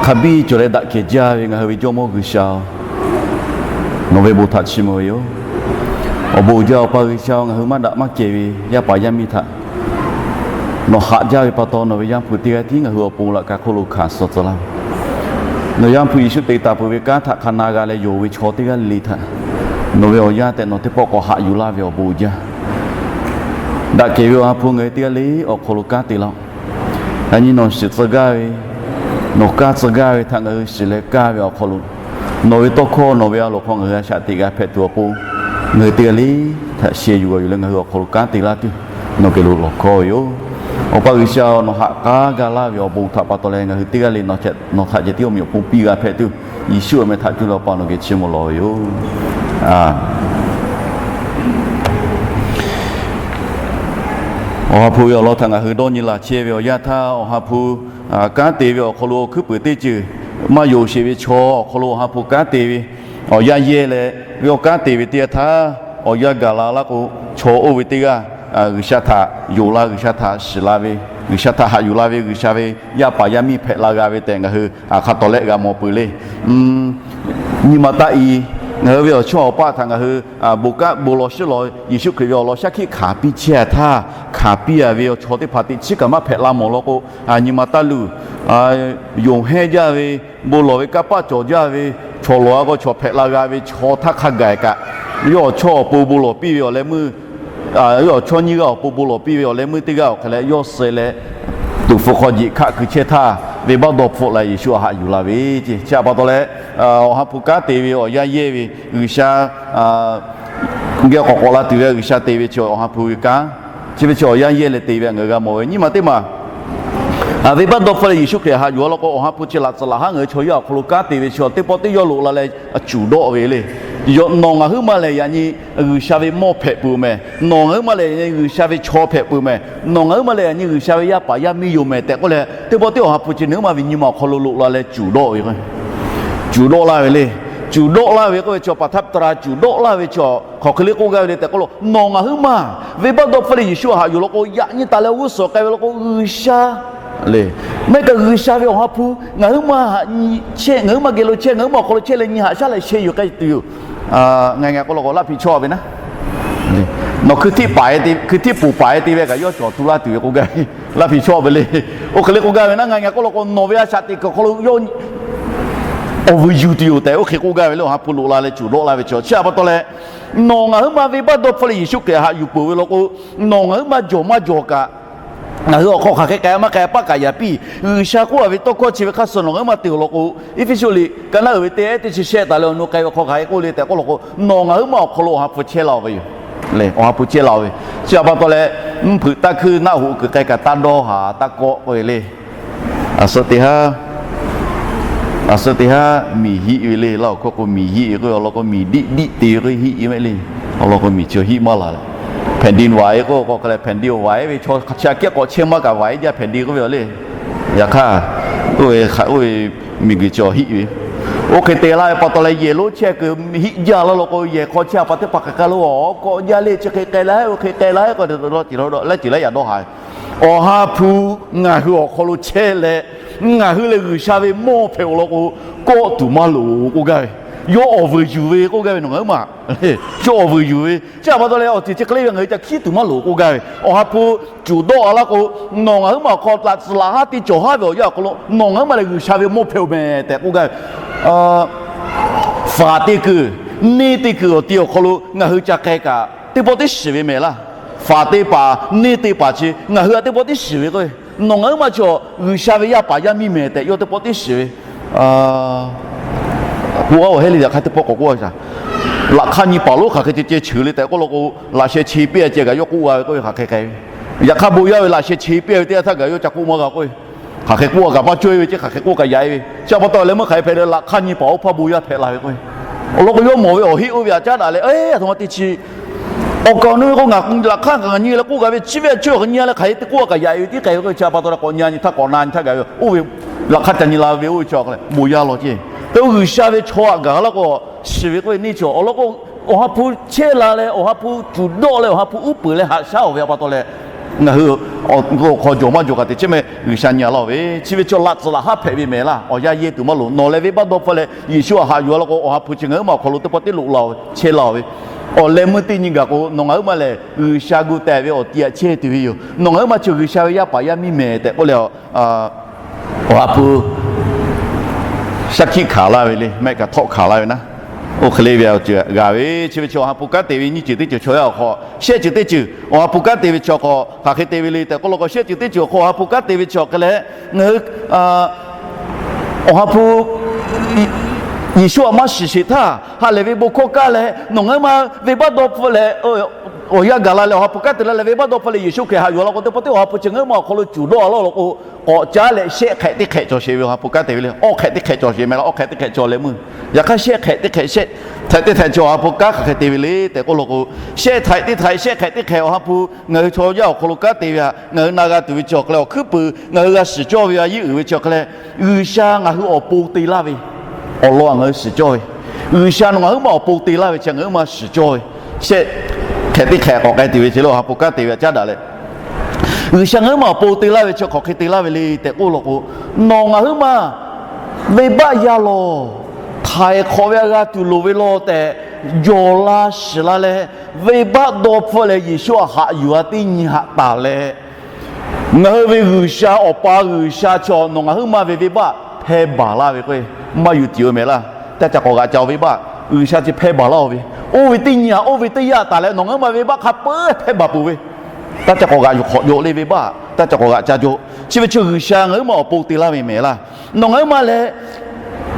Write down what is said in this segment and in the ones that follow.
Hk'a biˇ cawˬ leh daꞈ kehˬ jaˇ ve ngaˬ hui ve Jawˇmawˇ G'uiˬsha-oˬ, nawˬ ve bon htaꞈ chiˇ mvuh ve yoˬ. Awˬ bon uiˍ jaˇ Awˬ pa G'uiˬsha-oˬ, ngaˬ hui maˇ daꞈ maˇ kehˬ ve yaˇ paˍ yaˇ miˇ htaꞈ nawˬ haꞈ jaˇ ve pa taw, nawˬ ve Yaˇ hpu teˇ g'aˇ tiˉ ngaˬ hui awˬ pon laꞈ ka hk'oˆ lo hkanˍ suh tcuh laˇ ve. Nawˬ Yaˇ hpu Yeˍsuˆ te taˍ peuˬ ve kanˉ htaꞈ hk'a na g'a leh yonˍ ve chaw teˇ g'aˇ le le htaꞈ nawˬ ve awˬ yanˇ tehꞈ nawˬ teˇ pawˆ k'awꞈ haꞈ yuˬ laˇ ve awˬ bon uiˍ jaˇ. Daꞈ kehˬ ve Awˬ ha hpu ngaˬ hui teˇ g'aˇ le awˬ hk'aw lo kanˉ te laˇ-oˆ. Yaꞈ nyi nawˬ shiˍ tcuh gaˇ ve, nawˬ kaˇ tcuh gaˇ ve htaꞈ ngaˬ hui shiˍ leh kaˇ ve awˬ hk'aw lo, nawˬ ve tawˇ hkawˇ nawˬ ve a loˍ hk'aw ngaˬ hui a shaꞈ teꞈ g'a hpehꞈ tuˬ awˬ pon, ngaˬ hui teˇ g'aˇ le htaꞈ sheh yuˬ g'aw yuˬ leh ngaˬ hui awˬ hk'aw lo kanˉ te laˇ tuˬ, nawˬ geh lo lawˬ hkawˇ ve yoˬ. Awˬ pa G'uiˬsha-oˬ, nawˬ haꞈ k'aˉ gaˇ laˇ ve awˬ bon htaꞈ pa taw leh ngaˬ hui teˇ g'aˇ le nawˬ htaꞈ ceh tiˉ awˬ meꞈ awˬ hponˇ piˇ g'a hpehꞈ tuˬ, Yeˍsuˆ awˬ meh htaꞈ cuˇ leh Awˬ pa nawˬ geh chiˇ mvuh lawˬ ve yoˬ. Awˬ ha hpu ve awˬ lawn htaꞈ ngaˬ hui dawˇ nyi laˬ chehˇ ve awˬ yanˇ htaˇ, Awˬ ha hpu kanˉ te ve awˬ hk'aw lo awˬ hkuiˉ puiˍ teˇ ceuˬ maˇ yonˍ sheˍ ve chaw awˬ hk'aw lo Awˬ ha hpu kanˉ te ve awˬ yanˇ yehˇ leh, ve awˬ kanˉ te ve teˇ yanˇ htaˇ, awˬ yanˇ gaˬ la laˇ k'o, chaw oˇ ve teˇ g'aˇ G'uiˬsha htaꞈ yonˍ la, G'uiˬsha htaꞈ shiˍ la ve, G'uiˬsha htaꞈ haꞈ yuˬ la ve, G'uiˬsha ve yaˇ paˍ yaˇ miˇ hpehꞈ la g'a ve tehꞈ ngaˬ hui hk'a tawˍ lehˆ g'a mawˬ peuˬ le. Nyi ma taˇ i, ngaˬ hui ve awˬ chawˇ awˬ paˆ htaꞈ ngaˬ hui bon kaˆ bon lawˬ shiˉ lawˬ Yeˍsuˆ Hkriꞈ ve awˬ lawn shaˉ hkiˆ hkanˍ piˇ chehˇ htaˇ, hkanˍ piˇ a ve awˬ chaw teˇ hpaˍ teꞈ chiˉ kaꞈ maˇ hpehꞈ la mawˬ law k'o, nyi ma taˇ luˬ. Yonˍ hehnˇ jaˇ ve, bon lawˬ ve kanˇ paˆ cawˬ jaˇ ve, chaw lawˬ a k'o chaw hpehꞈ la g'a ve chaw htaˇ hk'a gaˬ kaꞈ, yawˇ awˬ chawˇ awˬ pon bon lawˬ piˇ ve awˬ leh meuˇ, yawˇ awˬ chawˇ nyiˇ g'aˇ awˬ pon bon lawˬ piˇ ve awˬ leh meuˇ teˇ g'aˇ awˬ hk'e leh yawˇ suh leh, tuꞈ hpu hk'aw jeꞈ hkaˆ keu chehˇ htaˇ, venˇbaˆ dawˇ hpfuhˆ la Yeˍsuˆ htaꞈ haꞈ yuˬ la ve ce. Chi htaꞈ pa taw leh, Awˬ ha hpu kanˉ te ve awˬ yanˇ yehˇ ve G'uiˬsha geh k'awꞈ k'awꞈ la tuˬ ve G'uiˬsha te ve chi Awˬ ha hpu ve kanˉ, chi ve chi awˬ yanˇ yehˇ leh te ve ngaˬ hui g'a mawˬ ve. Nyi ma teˇ maˬ, venˇbaˆ dawˇ hpfuhˆ leh Yeˍsuˆ Hkriꞈ haꞈ yuˬ a law k'o, Awˬ ha hpu chi laꞈ tcuhˍ laꞈ haˉ ngaˬ hui chaw yaˇ awˬ hk'aw lo kanˉ te ve chi teˇ pawˆ teˇ yawˇ loꞈ la leh cuˬ dawˆ ve le. Nawˬ ngaˬ huiˉ ma lehˬ yaꞈ nyi G'uiˬsha ve mawˇ hpehꞈ peuˬ mehˍ. Nawˬ ngaˬ huiˉ ma lehˬ yaꞈ nyi G'uiˬsha ve chaw hpehꞈ peuˬ mehˍ. Nawˬ ngaˬ huiˉ ma lehˬ yaꞈ nyi G'uiˬsha ve yaˇ paˍ yaˇ miˇ yoˬ mehˍ tehꞈ k'oˆ leh, teˇ pawˆ teˇ Awˬ ha hpu chi nawˬ huiˉ ma ve nyi ma awˬ hk'aw lo loꞈ la leh cuˬ dawˆ ve k'o, cuˬ dawˆ laˇ ve le. Cuˬ dawˆ laˇ ve k'oˆ ve chi pa htaˇ ta cuˬ dawˆ laˇ ve chi hk'aˬ hk'e le k'oˆ gaˇ ve le tehꞈ k'oˆ lo, nawˬ ngaˬ huiˉ ma venˇbaˆ dawˇ hpfuhˆ leh Yeˍsuˆ htaꞈ haꞈ yuˬ law k'o, yaꞈ nyi taˍ leh g'uˇ suhˍ k'ai ve law k'o, G'uiˬsha le, mehˆ kaꞈ G'uiˬsha ve Awˬ ha hpu ngaˬ huiˉ ma haꞈ nyi chehˇ, ngaˬ huiˉ ma geh lo chehˇ, ngaˬ huiˉ ma awˬ hk'aw lo chehˇ leh nyi haꞈ shaˉ leh sheh yuˬ k'ai tuˬ yoˬ. Ngaˬ ngaˬ k'oˆ law k'o, laˇ hpiˇ chawˇ ve naˉ, nawˬ hkui htiˆ paˍ e te ve kaꞈ yawˇ cawˬ tu laˇ tuˬ ve k'oˆ gaˇ ve, laˇ hpiˇ chawˇ ve le. Oˇ hk'e le k'oˆ gaˇ ve naˉ, ngaˬ ngaˬ k'oˆ law k'o, nawˬ ve a shaꞈ teꞈ kuiˬ awˬ hk'aw lo yawˇ awˬ vuiˬ yuˬ tuˬ yoˬ tehꞈ, oˇ hk'e k'oˆ gaˇ ve le. Awˬ ha hpu loꞈ la leh cuˬ dawˆ laˇ ve chi, chi htaꞈ pa taw leh, nawˬ ngaˬ huiˉ ma venˇbaˆ dawˇ hpfuhˆ leh Yeˍsuˆ Hkriꞈ haꞈ yuˬ peuˬ ve law k'o, nawˬ ngaˬ huiˉ ma jawˬ maˇ jawˬ kaꞈ, ngaˬ hui awˬ hk'aw hk'aˬ hk'e k'ai maˇ k'ai paˆ kaꞈ yaꞈ piˇ. G'uiˬsha k'oˆ a ve tawˇ hkawˇ chi ve hk'aˇ suh nawˬ ngaˬ huiˉ ma te awˬ lawn k'o, Eˇfeˇsuꞈ liꞈ ka naˉ uiˍ ve teˇ ehˉ teˇ chi shehˆ taˍ leh awˬ nu k'ai ve hk'aw hk'aˬ hk'e k'oˆ le tehꞈ k'oˆ law k'o, nawˬ ngaˬ huiˉ ma awˬ hk'aw lo Awˬ ha hpu chehˇ la ve yoˬ. Awˬ ha hpu chehˇ la ve, chi htaꞈ pa taw leh, mvuhˇ hpeuꞈ taˇ hkuiˇ naˆ hoꞈ kuiˬ k'ai kaꞈ taˇ dawˇ haˍ taˇ kawˆ k'oˆ ve le. A suh teˇ haˉ, a suh teˇ haˉ miˬ hiˆ ve le. Laˇ awˬ hkawˇ k'o miˬ hiˆ ve k'oˆ ve awˬ lawn k'o, miˬ diˆ diˆ te ve k'o hiˆ ve mehˆ le. Awˬ lawn k'o miˬ chi hiˆ maˇ la leh, แผ่นดินไหว k'oˆ k'o hk'a leh แผ่นดินไหว ve chaw chi aꞈ kehˉ k'awꞈ chehˇ maˇ kaꞈ ไหว jaˇ แผ่นดิน k'oˆ ve yoˬ le. Yaꞈ hk'aˇ, oˇ ve hk'aˬ oˇ ve miˬguiˬ chi hiˆ ve, oˇ hk'e te laˇ ve pa taw leh yehˬ lonˉ chehˇ kuiˬ hiˆ jaˇ laˇ law k'o, yehˬ hk'aw chehˇ a pa teˇ hpaˍ hk'aˬ hk'e lo awˬ k'awꞈ jaˇ le, chi hk'e k'ai la, oˇ hk'e k'ai la, k'o leh ceuˬ leh yaꞈ dawˇ haˍ. Awˬ ha hpu ngaˬ hui awˬ hk'aw lo chehˇ leh, ngaˬ hui lehˬ G'uiˬsha ve mawˇ hpehꞈ awˬ lawn k'o, kawˆ tuˬ maˇ loˍ k'oˆ gaˇ ve, yawˇ awˬ vuiˬ yuˬ ve k'oˆ gaˇ ve nawˬ ngaˬ huiˉ ma yawˇ awˬ vuiˬ yuˬ ve, chi htaꞈ pa taw leh awˬ ceuˬ chi hk'e le ve ngaˬ hui ca hkiˉ tuˬ maˇ loˍ k'oˆ gaˇ ve. Awˬ ha hpu cuˬ dawˆ a laˇ k'o, nawˬ ngaˬ huiˉ ma awˬ hk'aw laꞈ tcuhˍ laꞈ haˉ teˇ cawˬ haˉ ve awˬ yanˇ awˬ hk'aw lo nawˬ ngaˬ huiˉ ma lehˬ G'uiˬsha ve mawˇ hpehꞈ oˬ mehˍ tehꞈ k'oˆ gaˇ ve. Faˍ te kuiˬ, neˇ te kuiˬ awˬ ti awˬ hk'aw lo ngaˬ hui ca k'ai kaꞈ teˇ pawˆ teˇ shiˍ ve mehˍ laˇ. Faˍ te paˍ neˇ te paˍ chi ngaˬ hui htaꞈ teˇ pawˆ teˇ shiˍ ve k'o, nawˬ ngaˬ huiˉ ma chaw G'uiˬsha ve yaˇ paˍ yaˇ miˇ mehˍ tehꞈ yawˇ teˇ pawˆ teˇ shiˍ ve. K'o a awˬ heˆ le, yaꞈ hk'aˇ teˇ pawˆ k'awꞈ k'oˆ a shaˍ. Laꞈ hk'aˇ nyi paˍ lonˉ hk'aˬ hk'e ceh ceh cheuˬ le tehꞈ k'oˆ law k'o, laꞈ sheh che piˇ a ceh kaꞈ yawˇ k'oˆ g'a ve k'oˆ ve hk'aˬ hk'e k'ai ve. Yaꞈ hk'aˇ bon yaˇ ve laꞈ sheh che piˇ a ve teˇ yanˇ htaˇ kaꞈ yawˇ ca k'oˆ maˇ g'a k'oˆ ve. Hk'aˬ hk'e k'oˆ a kaꞈ maˇ cawˇ e ve ce, hk'aˬ hk'e k'oˆ kaꞈ yaꞈ e ve. Chi htaꞈ pa taw leh meuˇ hk'aˬ hk'e hpehꞈ leh laꞈ hk'aˇ nyi paˍ oˇ hpaˇ bon yaˇ hpehꞈ la ve k'o, awˬ lawn k'o yawˇ mawˬ ve awˬ heˆ oˇ ve aꞈ caˉ daꞈ leh, aˬ htoꞈ ma teˇ chi awˬ kaˍ awˬ nu ve k'o ngaˬ laꞈ hk'aˇ kaꞈ nyi leh k'oˆ g'a ve, chi ve a chawˇ kaꞈ nyi leh hk'aˬ hk'e te k'oˆ a kaꞈ yaꞈ e ve tiˉ k'ai ve k'o, chi htaꞈ pa taw leh k'awꞈ nyi nyi htaˇ k'awꞈ na nyi htaˇ gaˬ ve, oˇ ve laꞈ hk'aˇ ca nyi la ve oˇ ve chaw hk'a leh bon yaˇ law ce. Te G'uiˬsha ve chaw aꞈ gaˬ laˇ k'o, shiˍ ve k'oˆ ve neˇ chi awˬ lawn k'o, Awˬ ha hpu chehˇ la leh Awˬ ha hpu cuˬ dawˆ leh Awˬ ha hpu uˉ peunˍ leh haꞈ shaˉ oˬ ve htaꞈ pa taw leh, Ngaˬ hui awˬ hk'aw jawˬ maˇ jawˬ kaꞈ te chehˇ meh, G'uiˬsha nyi laˇ-oˬ ve. Chi ve chaw laꞈ tcuhˍ laꞈ haˉ hpehꞈ ve mehˍ laˇ. Awˬ yanˇ yehˇ tuˬ maˇ loˍ. Nawˬ leh venˇbaˆ dawˇ hpfuhˆ leh Yeˍsuˆ htaꞈ haꞈ yuˬ-a law k'o, Awˬ ha hpu chi ngaˬ huiˉ ma awˬ hk'aw lo teˇ pawˆ teˇ loꞈ la-oˬ, chehˇ la-oˬ ve. Awˬ leh meuˇ teˇ nyi gaˬ k'o, nawˬ ngaˬ huiˉ ma lehˬ G'uiˬsha gu tehˬ ve awˬ ti htaꞈ chehˇ tuˬ ve yoˬ. Nawˬ ngaˬ huiˉ ma chi G'uiˬsha ve yaˇ paˍ yaˇ miˇ mehˍ tehꞈ k'oˆ leh, Awˬ ha hpu shaˉ hkiˆ hkanˍ laˇ ve le, mehˆ kaꞈ htawˆ hkanˍ laˇ ve naˉ. Oˇ hk'e le ve awˬ ceuˬ g'a ve, chi ve chi Awˬ ha hpu kanˉ te ve nyiˇ ceuˬ teˇ ceuˬ chaw yaˇ awˬ hk'aw shehˆ ceuˬ teˇ ceuˬ, Awˬ ha hpu kanˉ te ve chaw hk'aw hk'aˬ hk'e te ve le tehꞈ k'oˆ law k'o, shehˆ ceuˬ teˇ ceuˬ awˬ hk'aw Awˬ ha hpu kanˉ te ve chaw hk'e leh, ngaˬ hui Awˬ ha hpu Yeˍsuˆ htaꞈ maˇ shiˍ sheˍ htaˇ, ha lehˬ ve bon hkawˇ kaˇ leh nawˬ ngaˬ huiˉ ma venˇbaˆ dawˇ hpfuhˆ leh, awˬ yanˇ gaˬ la leh Awˬ ha hpu kanˉ te la leh venˇbaˆ dawˇ hpfuhˆ leh Yeˍsuˆ Hkriꞈ haꞈ yuˬ-a law k'o, teˇ pawˆ teˇ Awˬ ha hpu chi ngaˬ huiˉ ma awˬ hk'aw lo cuˬ dawˇ-a law law k'o, k'awꞈ caˉ leh shehˆ hk'ehꞈ teˇ hk'ehꞈ cawˬ sheˍ ve Awˬ ha hpu kanˉ te ve le. Awˇ hk'ehꞈ teˇ hk'ehꞈ cawˬ sheˍ mehˍ laˇ, awˇ hk'ehꞈ teˇ hk'ehꞈ cawˬ leh meuˇ. Yaꞈ hk'aˇ shehˆ hk'ehꞈ teˇ hk'ehꞈ shehˆ htaiꞈ teˇ htaiꞈ chi Awˬ ha hpu kanˉ hk'aˬ hk'e te ve le tehꞈ k'oˆ law k'o, shehˆ htaiꞈ teˇ htaiꞈ shehˆ hk'ehꞈ teˇ hk'ehꞈ Awˬ ha hpu ngaˬ hui chaw yaˇ awˬ hk'aw lo kanˉ te ve htaꞈ ngaˬ hui na g'a tuˬ ve chi awˬ hk'e leh, awˬ hkuiˉ puiˍ ngaˬ hui g'a shiˍ cawˇ ve, a yiˉ uiˍ ve chi awˬ hk'e leh, G'uiˬsha ngaˬ hui awˬ pon te laˇ ve, awˬ lawn ngaˬ hui shiˍ cawˇ ve, G'uiˬsha nawˬ ngaˬ huiˉ ma awˬ pon te laˇ ve chi ngaˬ huiˉ ma shiˍ cawˇ ve, shehˆ hk'ehꞈ teˇ hk'ehꞈ k'awꞈ k'ai tuˬ ve chi le Awˬ ha hpu kanˉ te ve htaꞈ caˉ daꞈ leh, G'uiˬsha ngaˬ huiˉ ma awˬ pon te laˇ ve chi hk'aˬ hk'e te laˇ ve le tehꞈ k'oˆ law k'o, nawˬ ngaˬ huiˉ ma venˇbaˆ yaˇ lawˬ, htaiˍ hk'awꞈ ve a g'a tuˬ loˍ ve law tehꞈ, yawˬ la shiˍ la leh, venˇbaˆ dawˇ hpfuhˆ leh Yeˍsuˆ htaꞈ haꞈ yuˬ-a teˇ nyi haꞈ taˍ leh, ngaˬ hui ve G'uiˬsha Awˬ pa G'uiˬsha chaw nawˬ ngaˬ huiˉ ma ve venˇbaˆ hpehˇ baˬ laˇ ve k'o, maˇ yuˬ tiˍ-oˬ mehˍ laˇ. Taˇ ca k'awꞈ g'aꞈ ca-oˬ, venˇbaˆ G'uiˬsha chi hpehˇ baˬ laˇ-oˬ ve, oˇ ve teˇ nyi haꞈ oˇ ve teˇ yanˇ taˍ leh nawˬ ngaˬ huiˉ ma venˇbaˆ hk'a peu-eˬ hpehˇ baˬ peuˬ ve, taˇ ca k'awꞈ g'aꞈ yuˬ hk'awꞈ jaw le, venˇbaˆ taˇ ca k'awꞈ g'aꞈ ca jaw. Chi ve chi G'uiˬsha ngaˬ huiˉ ma awˬ pon te laˇ ve mehˍ laˇ. Nawˬ ngaˬ huiˉ ma leh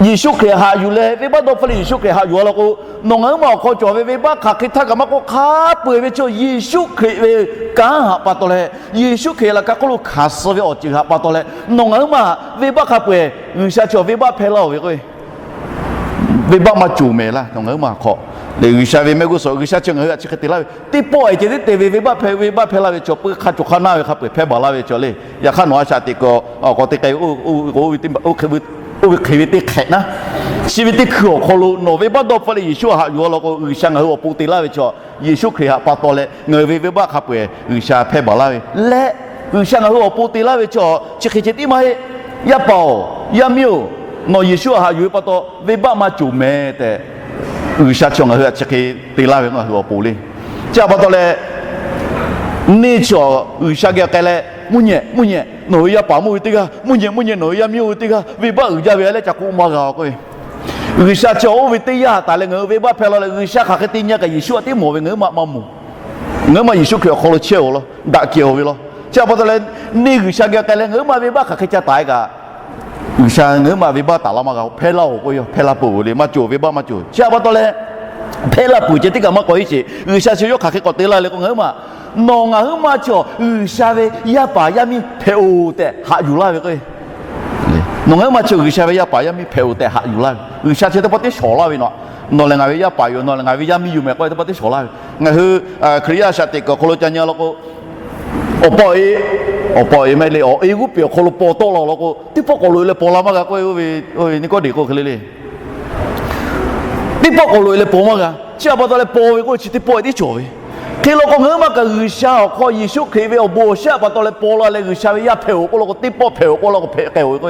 Yeˍsuˆ Hkriꞈ haꞈ yuˬ leh, venˇbaˆ dawˇ hpfuhˆ leh Yeˍsuˆ Hkriꞈ haꞈ yuˬ-a law k'o, nawˬ ngaˬ huiˉ ma awˬ hk'aw cawˬ ve venˇbaˆ hk'aˬ hk'e htaˇ kaꞈ maˇ k'oˆ, hk'a peu-eˬ ve chaw Yeˍsuˆ Hkriꞈ ve kanˉ htaꞈ pa taw leh, Yeˍsuˆ Hkriꞈ laꞈ ka hk'oˆ lo hkanˍ suh ve awˬ ceuˬ htaꞈ pa taw leh, nawˬ ngaˬ huiˉ ma venˇbaˆ hk'a peu-eˬ G'uiˬsha chaw venˇbaˆ hpehˇ laˇ-oˬ ve k'o, venˇbaˆ maˇ cawˬ mehˍ laˇ. Nawˬ ngaˬ huiˉ ma awˬ hk'aw lehˬ, G'uiˬsha ve mehˆ g'uˇ suhˍ G'uiˬsha chi ngaˬ hui htaꞈ chi hk'e te laˇ ve, teˇ pawˆ-e ceh tiˉ te ve venˇbaˆ hpehˇ, venˇbaˆ hpehˇ laˇ ve chaw peu hk'a cawˬ hk'a naˇ ve hk'a peu-eˬ hpehˇ baˬ laˇ ve chaw le. Yaꞈ hk'aˇ nawˬ a shaꞈ teꞈ kuiˬ awˬ k'awꞈ te k'ai, oˇ ve hk'e ve teˇ hk'ehꞈ naˉ, chi ve teˇ hkui awˬ hk'aw lo nawˬ venˇbaˆ dawˇ hpfuhˆ leh Yeˍsuˆ htaꞈ haꞈ yuˬ-a law k'o, G'uiˬsha ngaˬ hui awˬ pon te laˇ ve chaw Yeˍsuˆ Hkriꞈ htaꞈ pa taw leh ngaˬ hui ve venˇbaˆ hk'a peu-eˬ G'uiˬsha hpehˇ baˬ laˇ ve leh, G'uiˬsha ngaˬ hui awˬ pon te laˇ ve chaw chi hk'e ceh tiˉ maˇ heˆ. Yaˇ paˍ-oˬ, yaˇ miˇ-oˬ, nawˬ Yeˍsuˆ htaꞈ haꞈ yuˬ ve pa taw venˇbaˆ maˇ cawˬ mehˍ tehꞈ, G'uiˬsha chaw ngaˬ hui htaꞈ chi hk'e te laˇ ve ngaˬ hui awˬ pon le. Chi htaꞈ pa taw leh, neˇ chaw G'uiˬsha geh k'ai leh, mvuhˇ nyehˬ mvuhˇ nyehˬ nawˬ hui yaˇ paˍ mvuhˇ ve teˇ g'aˇ, mvuhˇ nyehˬ mvuhˇ nyehˬ nawˬ hui yaˇ miˇ oˇ ve teˇ g'aˇ venˇbaˆ uiˍ jaˇ ve leh ca k'oˆ maˇ g'a-oˬ k'o, G'uiˬsha chi oˇ ve teˇ yanˇ taˍ leh ngaˬ hui venˇbaˆ hpehˇ laˇ leh, G'uiˬsha hk'aˬ hk'e te nyi kaꞈ Yeˍsuˆ htaꞈ tiˉ mawˬ ve ngaˬ huiˉ ma maˇ mawˬ. Ngaˬ huiˉ ma Yeˍsuˆ Hkriꞈ awˬ hk'aw lo chehˇ-oˬ law, daꞈ kehˬ-oˬ ve law. Chi htaꞈ pa taw leh, neˇ G'uiˬsha geh k'ai leh ngaˬ huiˉ ma venˇbaˆ hk'aˬ hk'e ca taˍ-e kaꞈ, G'uiˬsha ngaˬ huiˉ ma venˇbaˆ taˍ laˇ maˇ g'a-oˬ, hpehˇ laˇ-oˬ k'o, hpehˇ laˇ peuˬ-oˬ le, maˇ cawˬ venˇbaˆ maˇ cawˬ. Chi htaꞈ pa taw leh, hpehˇ laˇ peuˬ ceh tiˉ kaꞈ maˇ k'awꞈ heˆ ce. G'uiˬsha chi yawˇ hk'aˬ hk'e k'awꞈ te laˇ le k'o, ngaˬ huiˉ ma, nawˬ ngaˬ huiˉ ma chaw G'uiˬsha ve yaˇ paˍ yaˇ miˇ hpehꞈ-oˬ tehꞈ haꞈ yuˬ laˇ ve k'o, nawˬ ngaˬ huiˉ ma chi G'uiˬsha ve yaˇ paˍ yaˇ miˇ hpehꞈ-oˬ tehꞈ haꞈ yuˬ laˇ ve. G'uiˬsha chi teˇ pawˆ teˇ shawˍ laˇ ve nawˬ, nawˬ lehˬ ngaˬ ve yaˇ paˍ yoˬ, nawˬ lehˬ ngaˬ ve yaˇ miˇ yoˬ mehˍ k'oˆ ve teˇ pawˆ teˇ shawˍ laˇ ve. Ngaˬ hui Hkriꞈ yaˇ a shaꞈ teꞈ kuiˬ awˬ hk'aw lo ca nyi law k'o, awˬ pa awˬ e, awˬ pa awˬ e mehˆ le, awˬ e g'oˇ peˬ awˬ hk'aw lo paw tawˆ la law k'o, teˇ pawˆ k'awꞈ loꞈ-e leh paw la maˇ g'a k'oˆ ve, oˇ ve Niˆkawˇdeˍ k'o hk'e le le. Teˇ pawˆ k'awꞈ loꞈ-e leh paw maˇ g'a. Chi htaꞈ pa taw leh paw ve k'oˆ ve chi teˇ pawˆ-e tiˉ cawˬ ve. Hk'e law k'o, ngaˬ huiˉ ma kaꞈ G'uiˬsha awˬ hk'aw Yeˍsuˆ Hkriꞈ ve awˬ bon awˬ shinˉ htaꞈ pa taw leh paw la leh G'uiˬsha ve yaˇ hpehꞈ-oˬ k'oˆ law k'o, teˇ pawˆ hpehꞈ-oˬ k'oˆ law k'o hpehꞈ k'ai-oˬ ve k'o,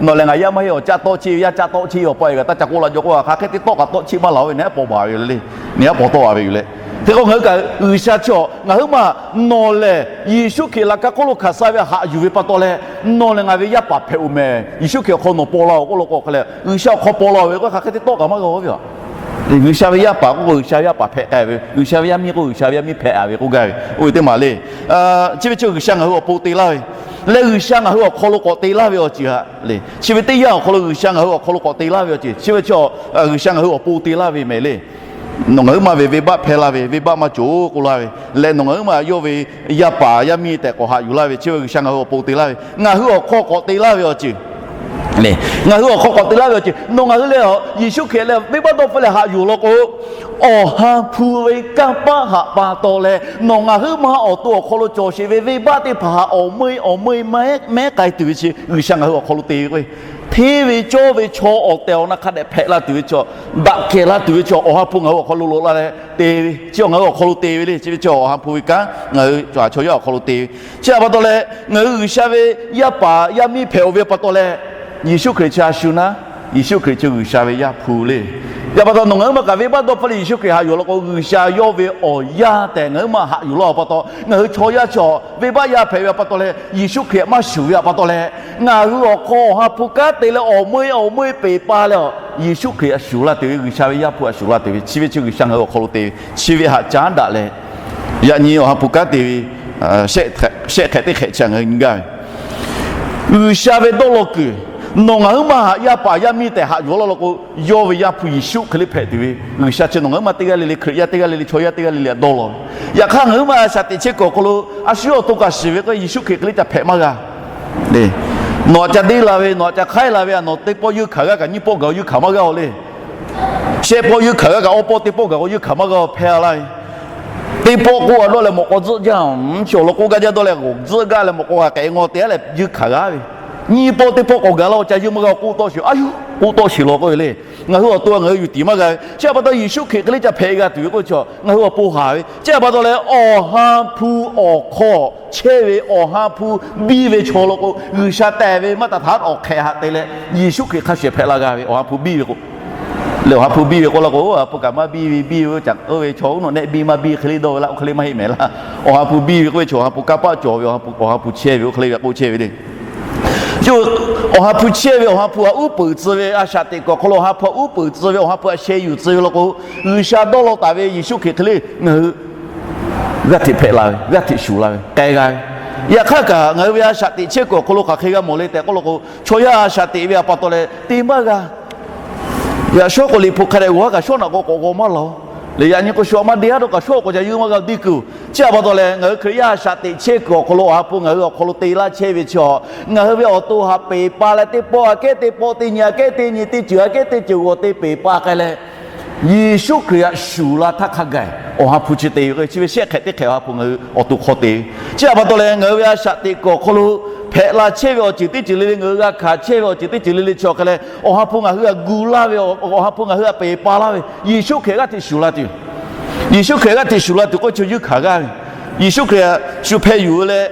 nawˬ lehˬ ngaˬ yaˇ maˇ heˆ, awˬ caˆ tawˆ cheˆ ve, yaˇ caˆ tawˆ cheˆ ve, awˬ pa awˬ e kaꞈ taˇ ca k'oˆ la jaw k'o, hk'aˬ hk'e te tawˆ kaꞈ tawˆ cheˆ maˇ laˬ-oˬ ve, nawˬ haˉ paw baˬ ve yoˬ le. Nawˬ haˉ paw tawˆ la ve yoˬ le. Hk'e k'o ngaˬ hui kaꞈ G'uiˬsha chi awˬ, ngaˬ huiˉ ma nawˬ lehˬ Yeˍsuˆ Hkriꞈ laꞈ ka hk'oˆ lo hkanˍ suh ve htaꞈ haꞈ yuˬ ve pa taw leh, nawˬ lehˬ ngaˬ ve yaˇ paˍ hpehꞈ-oˬ mehˍ. Yeˍsuˆ Hkriꞈ awˬ hk'aw nawˬ paw la-oˬ k'oˆ law k'o hk'e le, G'uiˬsha awˬ hk'aw paw la-oˬ ve k'o hk'aˬ hk'e te tawˆ kaꞈ maˇ g'a-oˬ ve yoˬ. G'uiˬsha ve yaˇ paˍ k'oˆ k'o G'uiˬsha ve yaˇ paˍ hpehꞈ k'ai ve, G'uiˬsha ve yaˇ miˇ k'oˆ G'uiˬsha ve yaˇ miˇ hpehꞈ-a ve k'oˆ gaˇ ve, oˇ ve teˇ maˬ le. Chi ve chi G'uiˬsha ngaˬ hui awˬ pon te laˇ ve leh, G'uiˬsha ngaˬ hui awˬ hk'aw lo k'awꞈ te laˇ ve awˬ ceuˬ htaꞈ le. Chi ve teˇ yanˇ awˬ hk'aw lo G'uiˬsha ngaˬ hui awˬ hk'aw lo k'awꞈ te laˇ ve awˬ ceuˬ, chi ve chi G'uiˬsha ngaˬ hui awˬ pon te laˇ ve mehˍ le. Nawˬ ngaˬ huiˉ ma ve venˇbaˆ hpehˇ laˇ ve, venˇbaˆ maˇ cawˬ k'oˆ laˇ ve leh, nawˬ ngaˬ huiˉ ma yawˇ ve yaˇ paˍ yaˇ miˇ tehꞈ k'awꞈ haꞈ yuˬ laˇ ve, chi ve G'uiˬsha ngaˬ hui awˬ pon te laˇ ve, ngaˬ hui awˬ hk'aw k'awꞈ te laˇ ve awˬ ceuˬ le. Ngaˬ hui awˬ hk'aw k'awꞈ te laˇ ve awˬ ceuˬ, nawˬ ngaˬ hui lehˬ Yeˍsuˆ Hkriꞈ leh venˇbaˆ dawˇ hpfuhˆ leh haꞈ yuˬ law k'o, Awˬ ha hpu ve kanˇ paˆ htaꞈ pa taw leh nawˬ ngaˬ huiˉ ma awˬ to awˬ hk'aw lo cawˬ sheˍ ve venˇbaˆ teˇ hpaˍ htaꞈ awˬ meuˇ awˬ meuˇ mehˉ k'ai tuˬ ve chi G'uiˬsha ngaˬ hui awˬ hk'aw lo te ve k'o, hteˇ ve cawˇ ve chaw awˬ tehˬ awˬ na hk'a dehꞈ hpehꞈ la tuˬ ve chaw, daꞈ kehˬ la tuˬ ve chaw Awˬ ha hpu ngaˬ hui awˬ hk'aw lo loꞈ la leh te ve, chi ngaˬ hui awˬ hk'aw lo te ve le. Chi ve chi Awˬ ha hpu ve kanˉ ngaˬ hui cawˬ a chaw yaˇ awˬ hk'aw lo te ve. Chi htaꞈ pa taw leh ngaˬ hui G'uiˬsha ve yaˇ paˍ yaˇ miˇ hpehꞈ-oˬ ve pa taw leh, Yeˍsuˆ Hkriꞈ chi a shu naˉ, Yeˍsuˆ Hkriꞈ chi G'uiˬsha ve Yaˇ hpu le. Yaꞈ pa taw nawˬ ngaˬ huiˉ maˬ kaꞈ venˇbaˆ dawˇ hpfuhˇ leh Yeˍsuˆ Hkriꞈ haꞈ yuˬ law k'o, G'uiˬsha yawˇ ve awˬ yaˇ tehꞈ ngaˬ huiˉ maˬ haꞈ yuˬ law pa taw, ngaˬ hui chaw yaˇ chaw venˇbaˆ yaˇ hpehꞈ ve pa taw leh, Yeˍsuˆ Hkriꞈ maˇ shuˍ ve pa taw leh, ngaˬ hui awˬ hk'aw Awˬ ha hpu kanˉ te leh awˬ meuˇ awˬ meuˇ peˬ pa leh, Yeˍsuˆ Hkriꞈ a shuˍ la tuˬ ve, G'uiˬsha ve Yaˇ hpu a shuˍ la tuˬ ve, chi ve chi G'uiˬsha ngaˬ hui awˬ hk'aw lo te ve, chi ve haꞈ caˉ daꞈ leh, yaꞈ nyi Awˬ ha hpu kanˉ te ve shehˆ hk'ehꞈ teˇ hk'ehꞈ chi ngaˬ hui nyi gaˇ ve G'uiˬsha ve dawˇ law kuiˬ, nawˬ ngaˬ huiˉ maˬ haꞈ yaˇ paˍ yaˇ miˇ tehꞈ haꞈ yuˬ law law k'o, yawˇ ve Yaˇ hpu Yeˍsuˆ hk'e le hpehꞈ tuˬ ve, G'uiˬsha chi nawˬ ngaˬ huiˉ maˬ teˇ g'aˇ le le, Hkriꞈ yaˇ teˇ g'aˇ le le, chaw yaˇ teˇ g'aˇ le le htaꞈ dawˇ law ve. Yaꞈ hk'aˇ ngaˬ huiˉ maˬ a shaꞈ teꞈ chehˇ kuiˬ awˬ hk'aw lo a shu yawˇ awˬ to kaꞈ shiˍ ve k'o, Yeˍsuˆ Hkriꞈ hk'e le ca hpehꞈ maˇ g'a le. Nawˬ aꞈ ca deˇ la ve, nawˬ aꞈ ca hk'aiˉ la ve, nawˬ teˇ pawˆ yeunˇ hkanˍ g'aˇ kaꞈ nyiˇ pawˆ gaˬ yeunˇ hkanˍ maˇ g'a-oˬ le. Shehˆ pawˆ yeunˇ hkanˍ g'aˇ kaꞈ awˇ pawˆ teˇ pawˆ gaˬ k'o yeunˇ hkanˍ maˇ g'a-oˬ hpehˇ laˇ ve. Teˇ pawˆ k'oˆ a dawˇ leh mawꞈ k'aw tzuhˆ jaˇ, chi awˬ lawn k'oˆ gaˇ jaˇ dawˇ leh g'awˬ tzuhˆ gaˇ leh mawꞈ k'aw g'a k'ehꞈ ngaw te-a leh yeunˇ hkanˍ g'aˇ ve. Nyiˇ pawˆ teˇ pawˆ k'awꞈ gaˬ la-oˬ ca yeunˇ maˇ g'a k'oˆ tawˆ sheˍ, a yoˬ k'oˆ tawˆ sheˍ law k'oˆ ve le. Ngaˬ hui awˬ to ngaˬ hui yuˬ tiˍ maˇ g'a ve. Chi htaꞈ pa taw Yeˍsuˆ Hkriꞈ hk'e le ca hpehꞈ g'a tuˬ ve k'oˆ ve chaw ngaˬ hui awˬ pon haˍ ve. Chi htaꞈ pa taw leh Awˬ ha hpu awˬ hk'aw chehˇ ve, Awˬ ha hpu biˇ ve chaw law k'o, G'uiˬsha tehˬ ve maˇ taˍ htaˇ awˬ hk'ehꞈ haꞈ te leh Yeˍsuˆ Hkriꞈ hk'a shuˍ hpehꞈ la g'a ve, Awˬ ha hpu biˇ ve k'o. Leh Awˬ ha hpu biˇ ve k'oˆ laˇ k'o, a hpu kaꞈ maˇ biˇ ve, biˇ ve caꞈ k'oˆ ve chaw uˉ nawˬ nehˆ biˇ maˇ biˇ hk'e le dawˇ ve laˇ, oˇ hk'e le maˇ heˆ mehˍ laˇ. Awˬ ha hpu biˇ ve k'oˆ ve chaw Awˬ ha hpu kanˇ paˆ cawˬ ve, Awˬ ha hpu chehˇ ve, oˇ hk'e le g'a k'oˆ chehˇ ve le. Awˬ ha hpu chehˇ ve, Awˬ ha hpu htaꞈ uˉ peunˍ tcuh ve, a shaꞈ teꞈ kuiˬ awˬ hk'aw lo Awˬ ha hpu htaꞈ uˉ peunˍ tcuh ve, Awˬ ha hpu htaꞈ sheh yuˬ tcuh ve law k'o, G'uiˬsha dawˇ law taˍ ve Yeˍsuˆ Hkriꞈ hk'e le ngaˬ hui g'aˇ hteꞈ hpehꞈ la ve, g'aˇ hteꞈ shuˍ la ve, k'ai g'a ve. Yaꞈ hk'aˇ kaꞈ ngaˬ hui ve a shaꞈ teꞈ chehˇ kuiˬ awˬ hk'aw lo hk'aˬ hk'e g'a mawˬ le tehꞈ k'oˆ law k'o, chaw yaˇ a shaꞈ teꞈ ve htaꞈ pa taw leh te maˇ g'a. Yaꞈ shawˉ k'o liꞈ hpu hk'a dehꞈ g'awˬ haˉ kaꞈ shawˉ naꞈ k'o k'awꞈ g'aw maˇ laˬ-oˬ. Leh yaꞈ nyi k'o shu a maˇ de haˉ dawˇ kaꞈ shawˉ k'awꞈ ca yeunˇ maˇ g'a deˇ kuiˬ. Chi htaꞈ pa taw leh ngaˬ hui Hkriꞈ yaˇ a shaꞈ teꞈ chehˇ kuiˬ awˬ hk'aw lo Awˬ ha hpu ngaˬ hui awˬ hk'aw lo te laˇ chehˇ ve chi, ngaˬ hui ve awˬ to htaꞈ peˬ pa leh teˇ pawˆ aꞈ kehˉ teˇ pawˆ, teˇ nyi aꞈ kehˉ teˇ nyi, teˇ ceuˬ aꞈ kehˉ teˇ ceuˬ g'awˬ te peˬ pa k'ai leh, Yeˍsuˆ Hkriꞈ htaꞈ shuˍ la htaˇ hk'a gaˬ Awˬ ha hpu chi te ve k'o, chi ve shehˆ hk'ehꞈ teˇ hk'ehꞈ Awˬ ha hpu ngaˬ hui awˬ to hk'aw te ve. Chi htaꞈ pa taw leh ngaˬ hui ve a shaꞈ teꞈ kuiˬ awˬ hk'aw lo hpehꞈ la chehˇ ve awˬ ceuˬ teˇ ceuˬ le le, ngaˬ hui g'a hkanˍ chehˇ ve awˬ ceuˬ teˇ ceuˬ le le chi awˬ hk'e leh, Awˬ ha hpu ngaˬ hui htaꞈ gu laˇ ve, Awˬ ha hpu ngaˬ hui htaꞈ peˬ pa laˇ ve, Yeˍsuˆ Hkriꞈ g'aˇ hteꞈ shuˍ la tuˬ, Yeˍsuˆ Hkriꞈ g'aˇ hteꞈ shuˍ la tuˬ k'oˆ ve chi yeunˇ hkanˍ g'aˇ ve, Yeˍsuˆ Hkriꞈ htaꞈ shu hpeh yuˬ leh,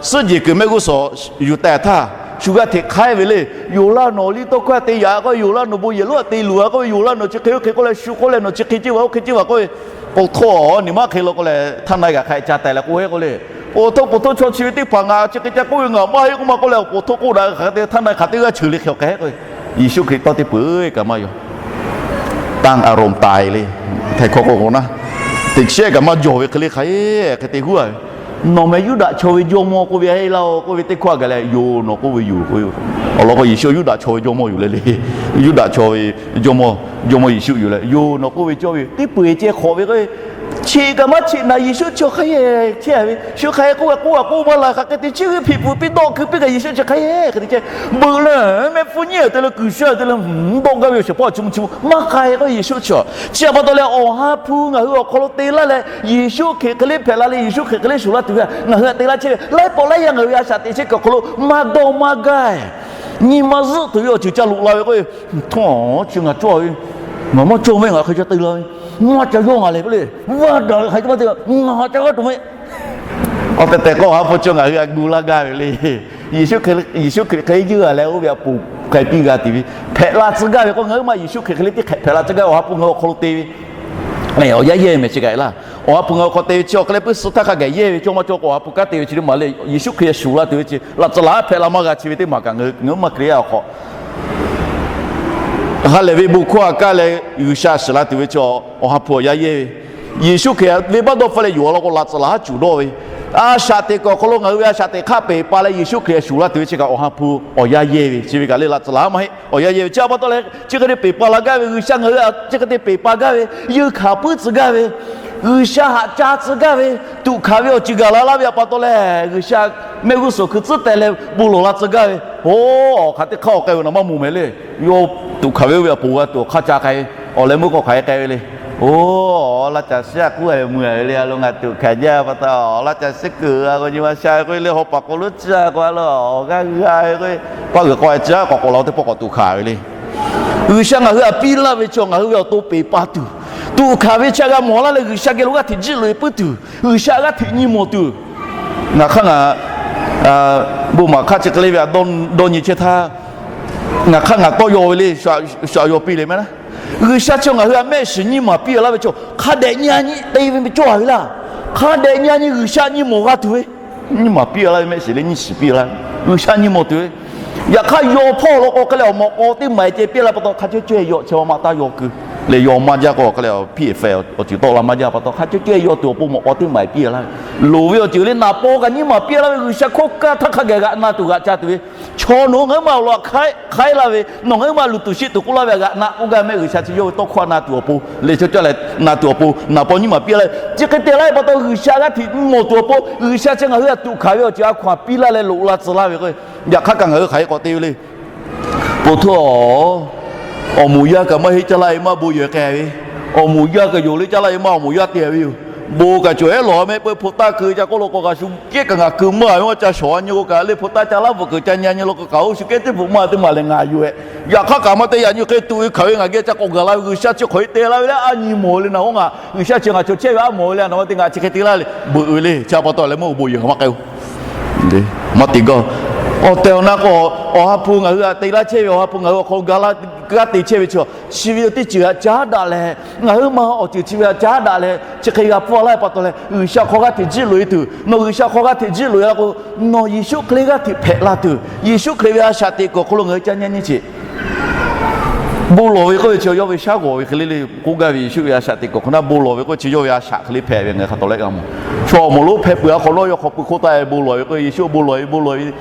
suhˉ jeˬ kuiˬ mehˆ g'uˇ suhˍ yuˬ tehˬ htaˇ, shu g'aˇ hteꞈ hk'aiˉ ve le. Yoˬ laˇ nawˬ liˇ tawˇ hkawˇ htaꞈ te yaꞈ k'oˆ ve, yoˬ laˇ nawˬ bon yehˬ lonˉ htaꞈ te luˬ a k'oˆ ve, yoˬ laˇ nawˬ chi hk'e oˇ hk'e k'oˆ leh shu k'oˆ leh nawˬ chi hk'e ceˇ vaˬ oˇ hk'e ceˇ vaˬ k'oˆ ve, po htawˇ a niˬ maˇ hk'e law k'o leh htaˇ na g'aꞈ hk'a ca taiˍ leh k'oˆ ve k'o le. Oˬ htoˆ po htawˇ chaw chi ve teˇ hpaˍ ngaˬ chi hk'e ca k'oˆ ve ngaˬ maˇ heˆ k'oˆ ma k'oˆ leh, oˬ po htawˇ k'oˆ daꞈ hk'aˬ hk'e te htaˇ na hk'aˬ teˇ g'aˇ cheuˬ le hk'e k'ai k'o, Yeˍsuˆ Hkriꞈ tawˇ teˇ peuˬ kaꞈ maˇ yaw. Tanˇ a roˍ taiˍ le. Htaiˍ hkawˇ k'o k'o na, teꞈ chehˇ kaꞈ maˇ jawˬ ve hk'e le hk'aˬ hk'e te huˉ a ve. Nawˬ meh Yuˇdaꞈ chaw ve jawˇmawˇ k'oˆ ve a heˆ laˇ-oˬ k'oˆ ve teˇ hkawˇ a gaˬ leh, yoˬ nawˬ k'oˆ ve yoˬ k'oˆ ve. Awˬ lawn k'o Yeˍsuˆ Yuˇdaꞈ chaw ve jawˇmawˇ yoˬ le le. Yuˇdaꞈ chaw ve jawˇmawˇ, jawˇmawˇ Yeˍsuˆ yoˬ leh, yoˬ nawˬ k'oˆ ve cawˇ ve yoˬ. Teˇ peuˬ ceh hk'awꞈ ve k'o, cheꞈ kaꞈ maˇ cheꞈ naˍ Yeˍsuˆ chi hk'aˬ hk'e chehˇ ve, shu hk'aˬ hk'e k'oˆ a k'oˆ a k'oˆ maˇ la hk'aˬ hk'e te chehˇ ve, hpeꞈ pfuhˍ piˇ dawˆ keu piˇ kaꞈ Yeˍsuˆ chi hk'aˬ hk'e hk'e te chehˇ. Beuꞈ leh meh hpu nyiˇ te leh kuiˬ sha te leh dawˆ gaˇ ve awˬ shehˍ hpaˇ chi mvuh chi mvuh maˇ k'ai k'o Yeˍsuˆ chi. Chi htaꞈ pa taw leh Awˬ ha hpu ngaˬ hui awˬ hk'aw lo te laˇ leh, Yeˍsuˆ Hkriꞈ hk'e le hpehꞈ la leh Yeˍsuˆ Hkriꞈ hk'e le shuˍ la tuˬ ve ngaˬ hui htaꞈ te laˇ chehˇ ve, laiˉ pawˆ laiˉ yaˇ ngaˬ hui ve a shaꞈ teꞈ chehˇ kuiˬ awˬ hk'aw lo maˇ dawˇ maˇ gaˇ, nyi ma zuhˆ tuˬ ve awˬ ceuˬ ca loꞈ la ve k'o, htawˇ chi ngaˬ cawˇ ve, ngaˬ maˇ cawˇ meh, ngaˬ hk'e ca te la ve, maˇ ca yawˇ ngaˬ lehˬ k'oˆ le, vaˇ daꞈ ve hk'aˬ hk'e maˇ te, ngaˬ ca g'aˇ tuˬ meh. Awˬ tehˬ tehˬ k'o Awˬ ha hpu chi ngaˬ hui htaꞈ gu laˇ gaˇ ve le. Yeˍsuˆ Hkriꞈ hk'e le yeuˇ a leh oˇ ve htaꞈ ponˬ k'ai piˇ g'a tuˬ ve hpehꞈ la tcuh gaˇ ve k'o, ngaˬ hui maˇ Yeˍsuˆ Hkriꞈ hk'e le teˇ hk'ehꞈ hpehꞈ la tcuh gaˇ ve Awˬ ha hpu ngaˬ hui awˬ hk'aw lo te ve awˬ yaˇ yehˇ mehˍ chi kaꞈ e laˇ. Awˬ ha hpu ngaˬ hui awˬ hk'aw te ve chi awˬ hk'e le puiˉ suh htaˇ hk'a gaˬ yehˇ ve cawˇ maˇ cawˇ k'o, Awˬ ha hpu kanˉ te ve chi teˇ maˬ le, Yeˍsuˆ Hkriꞈ shuˍ la tuˬ ve chi laꞈ tcuh laˬ haˉ hpehꞈ la maˇ g'a chi ve teˇ maˬ kaꞈ ngaˬ hui maˇ Hkriꞈ yaˇ awˬ hk'aw ha lehˬ ve bon hkawˇ a kaˇ leh G'uiˬsha shiˍ la tuˬ ve chi Awˬ ha hpu awˬ yaˇ yehˇ ve, Yeˍsuˆ Hkriꞈ venˇbaˆ dawˇ hpfuhˇ leh yoˬ law k'o laꞈ tcuh laˬ haˉ cuˬ dawˇ ve, a shaꞈ teꞈ kuiˬ awˬ hk'aw lo ngaˬ hui ve a shaꞈ teꞈ hk'aˆ peˬ pa leh Yeˍsuˆ Hkriꞈ shuˍ la tuˬ ve chi kaꞈ Awˬ ha hpu awˬ yaˇ yehˇ ve chi ve kaꞈ le laꞈ tcuh laˬ haˉ maˇ heˆ, awˬ yaˇ yehˇ ve. Chi htaꞈ pa taw leh chi hk'e te peˬ pa la gaˇ ve G'uiˬsha ngaˬ hui htaꞈ chi hk'e te peˬ pa gaˇ ve, yeunˇ hkanˍ puiˉ tcuh gaˇ ve, G'uiˬsha haꞈ ca tcuh gaˇ ve, tuꞈ hkanˍ ve awˬ ceuˬ gaˬ la laˇ ve htaꞈ pa taw leh G'uiˬsha mehˆ g'uˇ suhˍ hkui tcuhˉ teh leh bon lawˬ la tcuh gaˇ ve, oˬ hk'aˬ teˇ hk'aˇ awˬ k'ai ve nawˬ maˇ mawˬ mehˍ le. Yawˇ tuꞈ hkanˍ ve oˇ ve awˬ pon g'a tuˬ awˬ hk'aˇ ca k'ai ve, awˬ leh meuˇ k'awꞈ hk'aˬ hk'e k'ai ve le. Oˇ, awˬ laˇ caˬ shiˉ a k'oˆ a ve mui a ve le, a lo ngaˬ tuꞈ hkanˍ jaˇ pa taw, awˬ laˇ caˬ shiˉ kuiˬ a k'o nyi ma sha ve k'oˆ ve le, haw paˍ k'o lo ciˇ a k'o a lo awˬ g'aˇ g'aˇ ve k'oˆ ve, paˇ g'uiˬ k'aw e ciˇ a k'awꞈ k'awꞈ la teˇ pawˆ k'awꞈ tuꞈ hkanˍ ve le. G'uiˬsha ngaˬ hui htaꞈ piˇ laˇ ve chi ngaˬ hui ve awˬ to peˍ pa tuˬ, tuꞈ hkanˍ ve chi g'a mawˬ laˇ leh G'uiˬsha geh lo g'aˇ hteꞈ jiˆ loꞈ e puiˉ tuˬ, G'uiˬsha g'aˇ hteꞈ nyi mawˬ tuˬ, ngaˬ hk'aˇ ngaˬ bon maˍ hk'aˇ chi hk'e le ve a dawˇ nyi chehˇ htaˇ, ngaˬ hk'aˇ ngaˬ tawˇ yaw ve le, shu yaw piˇ le mehˉ laˇ. G'uiˬsha chi ngaˬ hui htaꞈ mehˆ shiˍ nyiˇ maˬ piˇ laˇ ve chaw hk'a dehꞈ nyi a nyi te ve cawˇ a ve laˇ. Hk'a dehꞈ nyi a nyi G'uiˬsha nyi mawˬ g'a tuˬ ve, nyiˇ maˬ piˇ laˇ ve mehˆ shiˍ le nyiˇ shiˍ piˇ laˇ, G'uiˬsha nyi mawˬ tuˬ ve. Yaꞈ hk'aˇ yaw hpawˇ law k'o hk'e leh awˬ mawꞈ k'aw teˇ maˍ e ceh piˇ laˇ pa taw hk'a cawˇ cawˇ e yaw chi ma ma taˇ yaw keu le, yaw maˇ jaˇ k'o hk'e leh awˬ piˇ e feh awˬ ceuˬ tawˆ la maˇ jaˇ pa taw hk'a cawˇ cawˇ e yaw tuˬ awˬ pon mawꞈ k'aw teˇ maˍ e piˇ laˇ. Loˍ ve awˬ ceuˬ le naˍ paw kaꞈ nyiˇ maˬ piˇ laˇ ve G'uiˬsha hkawˇ kaˇ htaˇ hk'a gaˬ g'aꞈ na tuˬ g'aꞈ ca tuˬ ve, chaw nawˬ ngaˬ hui ma awˬ laꞈ hk'aiˉ hk'aiˉ laˇ ve, nawˬ ngaˬ hui ma luˬ tuˬ sheˆ tuˬ k'oˆ laˇ ve a g'aꞈ na k'oˆ gaˇ mehˆ G'uiˬsha chi yawˇ ve tawˇ hkawˇ na tuˬ awˬ pon le, cawˇ cawˇ leh na tuˬ awˬ pon naˍ paw nyiˇ maˬ piˇ laˇ ve. Chi hk'e te laˇ ve pa taw G'uiˬsha g'aˇ hteꞈ nyi mawˬ tuˬ awˬ pon G'uiˬsha chi ngaˬ hui htaꞈ tuꞈ hkanˍ ve awˬ ceuˬ a hkaw anˬ piˇ laˇ leh loꞈ la tcuh laˇ ve k'o, yaꞈ hk'aˇ kaꞈ ngaˬ hui hk'aˬ hk'e k'awꞈ te ve le. Pon htoˇ, awˬ moˍ yaˇ kaꞈ maˇ heˆ caˇ laˇ e maˇ bon yehˬ k'ai ve, awˬ moˍ yaˇ kaꞈ yonˍ le caˇ laˇ e maˇ awˬ moˍ yaˇ te ve yoˬ. Bon kaꞈ cawˬ ehˉ lawˬ mehˆ peu hpu taˇ keu ca k'oˆ lo k'o kaꞈ shu kehˉ kaꞈ ngaˬ keu maˇ ve maˇ ca shawˍ a nyi k'o kaꞈ le hpu taˇ ca laˇ bvuhꞈ keu ca nyi a nyi lo k'o kaꞈ oˇ shu kehˉ teˇ hpu maˇ teˇ maˬ lehˬ ngaˬ yoˬ ehˉ. Yaꞈ hk'aˇ kaꞈ maˇ te yaꞈ nyi hk'e tuꞈ ve hkanˍ ve ngaˬ geh ca k'awꞈ gaˬ la ve G'uiˬsha chi hk'aˬ hk'e te laˇ ve le a nyi mawˬ le naˬ oˇ ngaˬ G'uiˬsha chi ngaˬ chaw chehˇ ve a mawˬ ve le a naˬ ma te ngaˬ chi hk'e te laˇ le beuꞈ ve le. Chi pa taw leh mawˇ bon yehˬ maˇ k'ai oˬ. Maˇ te gaˇ. Awˬ tehˬ awˬ na k'o, awˬ ha hpu ngaˬ hui htaꞈ te laˇ chehˇ ve awˬ ha hpu ngaˬ hui awˬ hk'aw lo ga laˇ g'aˇ te chehˇ ve chi, chi ve teˇ ceuˬ htaꞈ caˉ daꞈ leh, ngaˬ hui ma awˬ ceuˬ chi ve htaꞈ caˉ daꞈ leh chi hk'e g'a pfuhˇ laˇ ve pa taw leh G'uiˬsha hk'aw g'aˇ hteꞈ jiˆ loꞈ e tuˬ, nawˬ G'uiˬsha hk'aw g'aˇ hteꞈ jiˆ loꞈ e la k'o, nawˬ Yeˍsuˆ Hkriꞈ g'aˇ hteꞈ hpehꞈ la tuˬ, Yeˍsuˆ Hkriꞈ ve a shaꞈ teꞈ kuiˬ awˬ hk'aw lo ngaˬ hui ca nyi nyi sheˍ. Bon lawˬ ve k'oˆ ve chi yawˇ ve shaˉ g'awˬ ve hk'e le le k'oˆ gaˇ ve Yeˍsuˆ ve a shaꞈ teꞈ kuiˬ awˬ hk'aw lo bon lawˬ ve k'oˆ ve chi yawˇ ve a shaꞈ hk'e le hpehꞈ ve ngaˬ hui hk'a tawˍ leh g'a mawˬ. Chaw awˬ moˍ lonˉ hpehˇ peuˬ a hk'awꞈ nawˉ yawˇ hk'aw pui hk'oˆ taˆ e bon lawˬ ve k'oˆ ve Yeˍsuˆ bon lawˬ ve bon lawˬ ve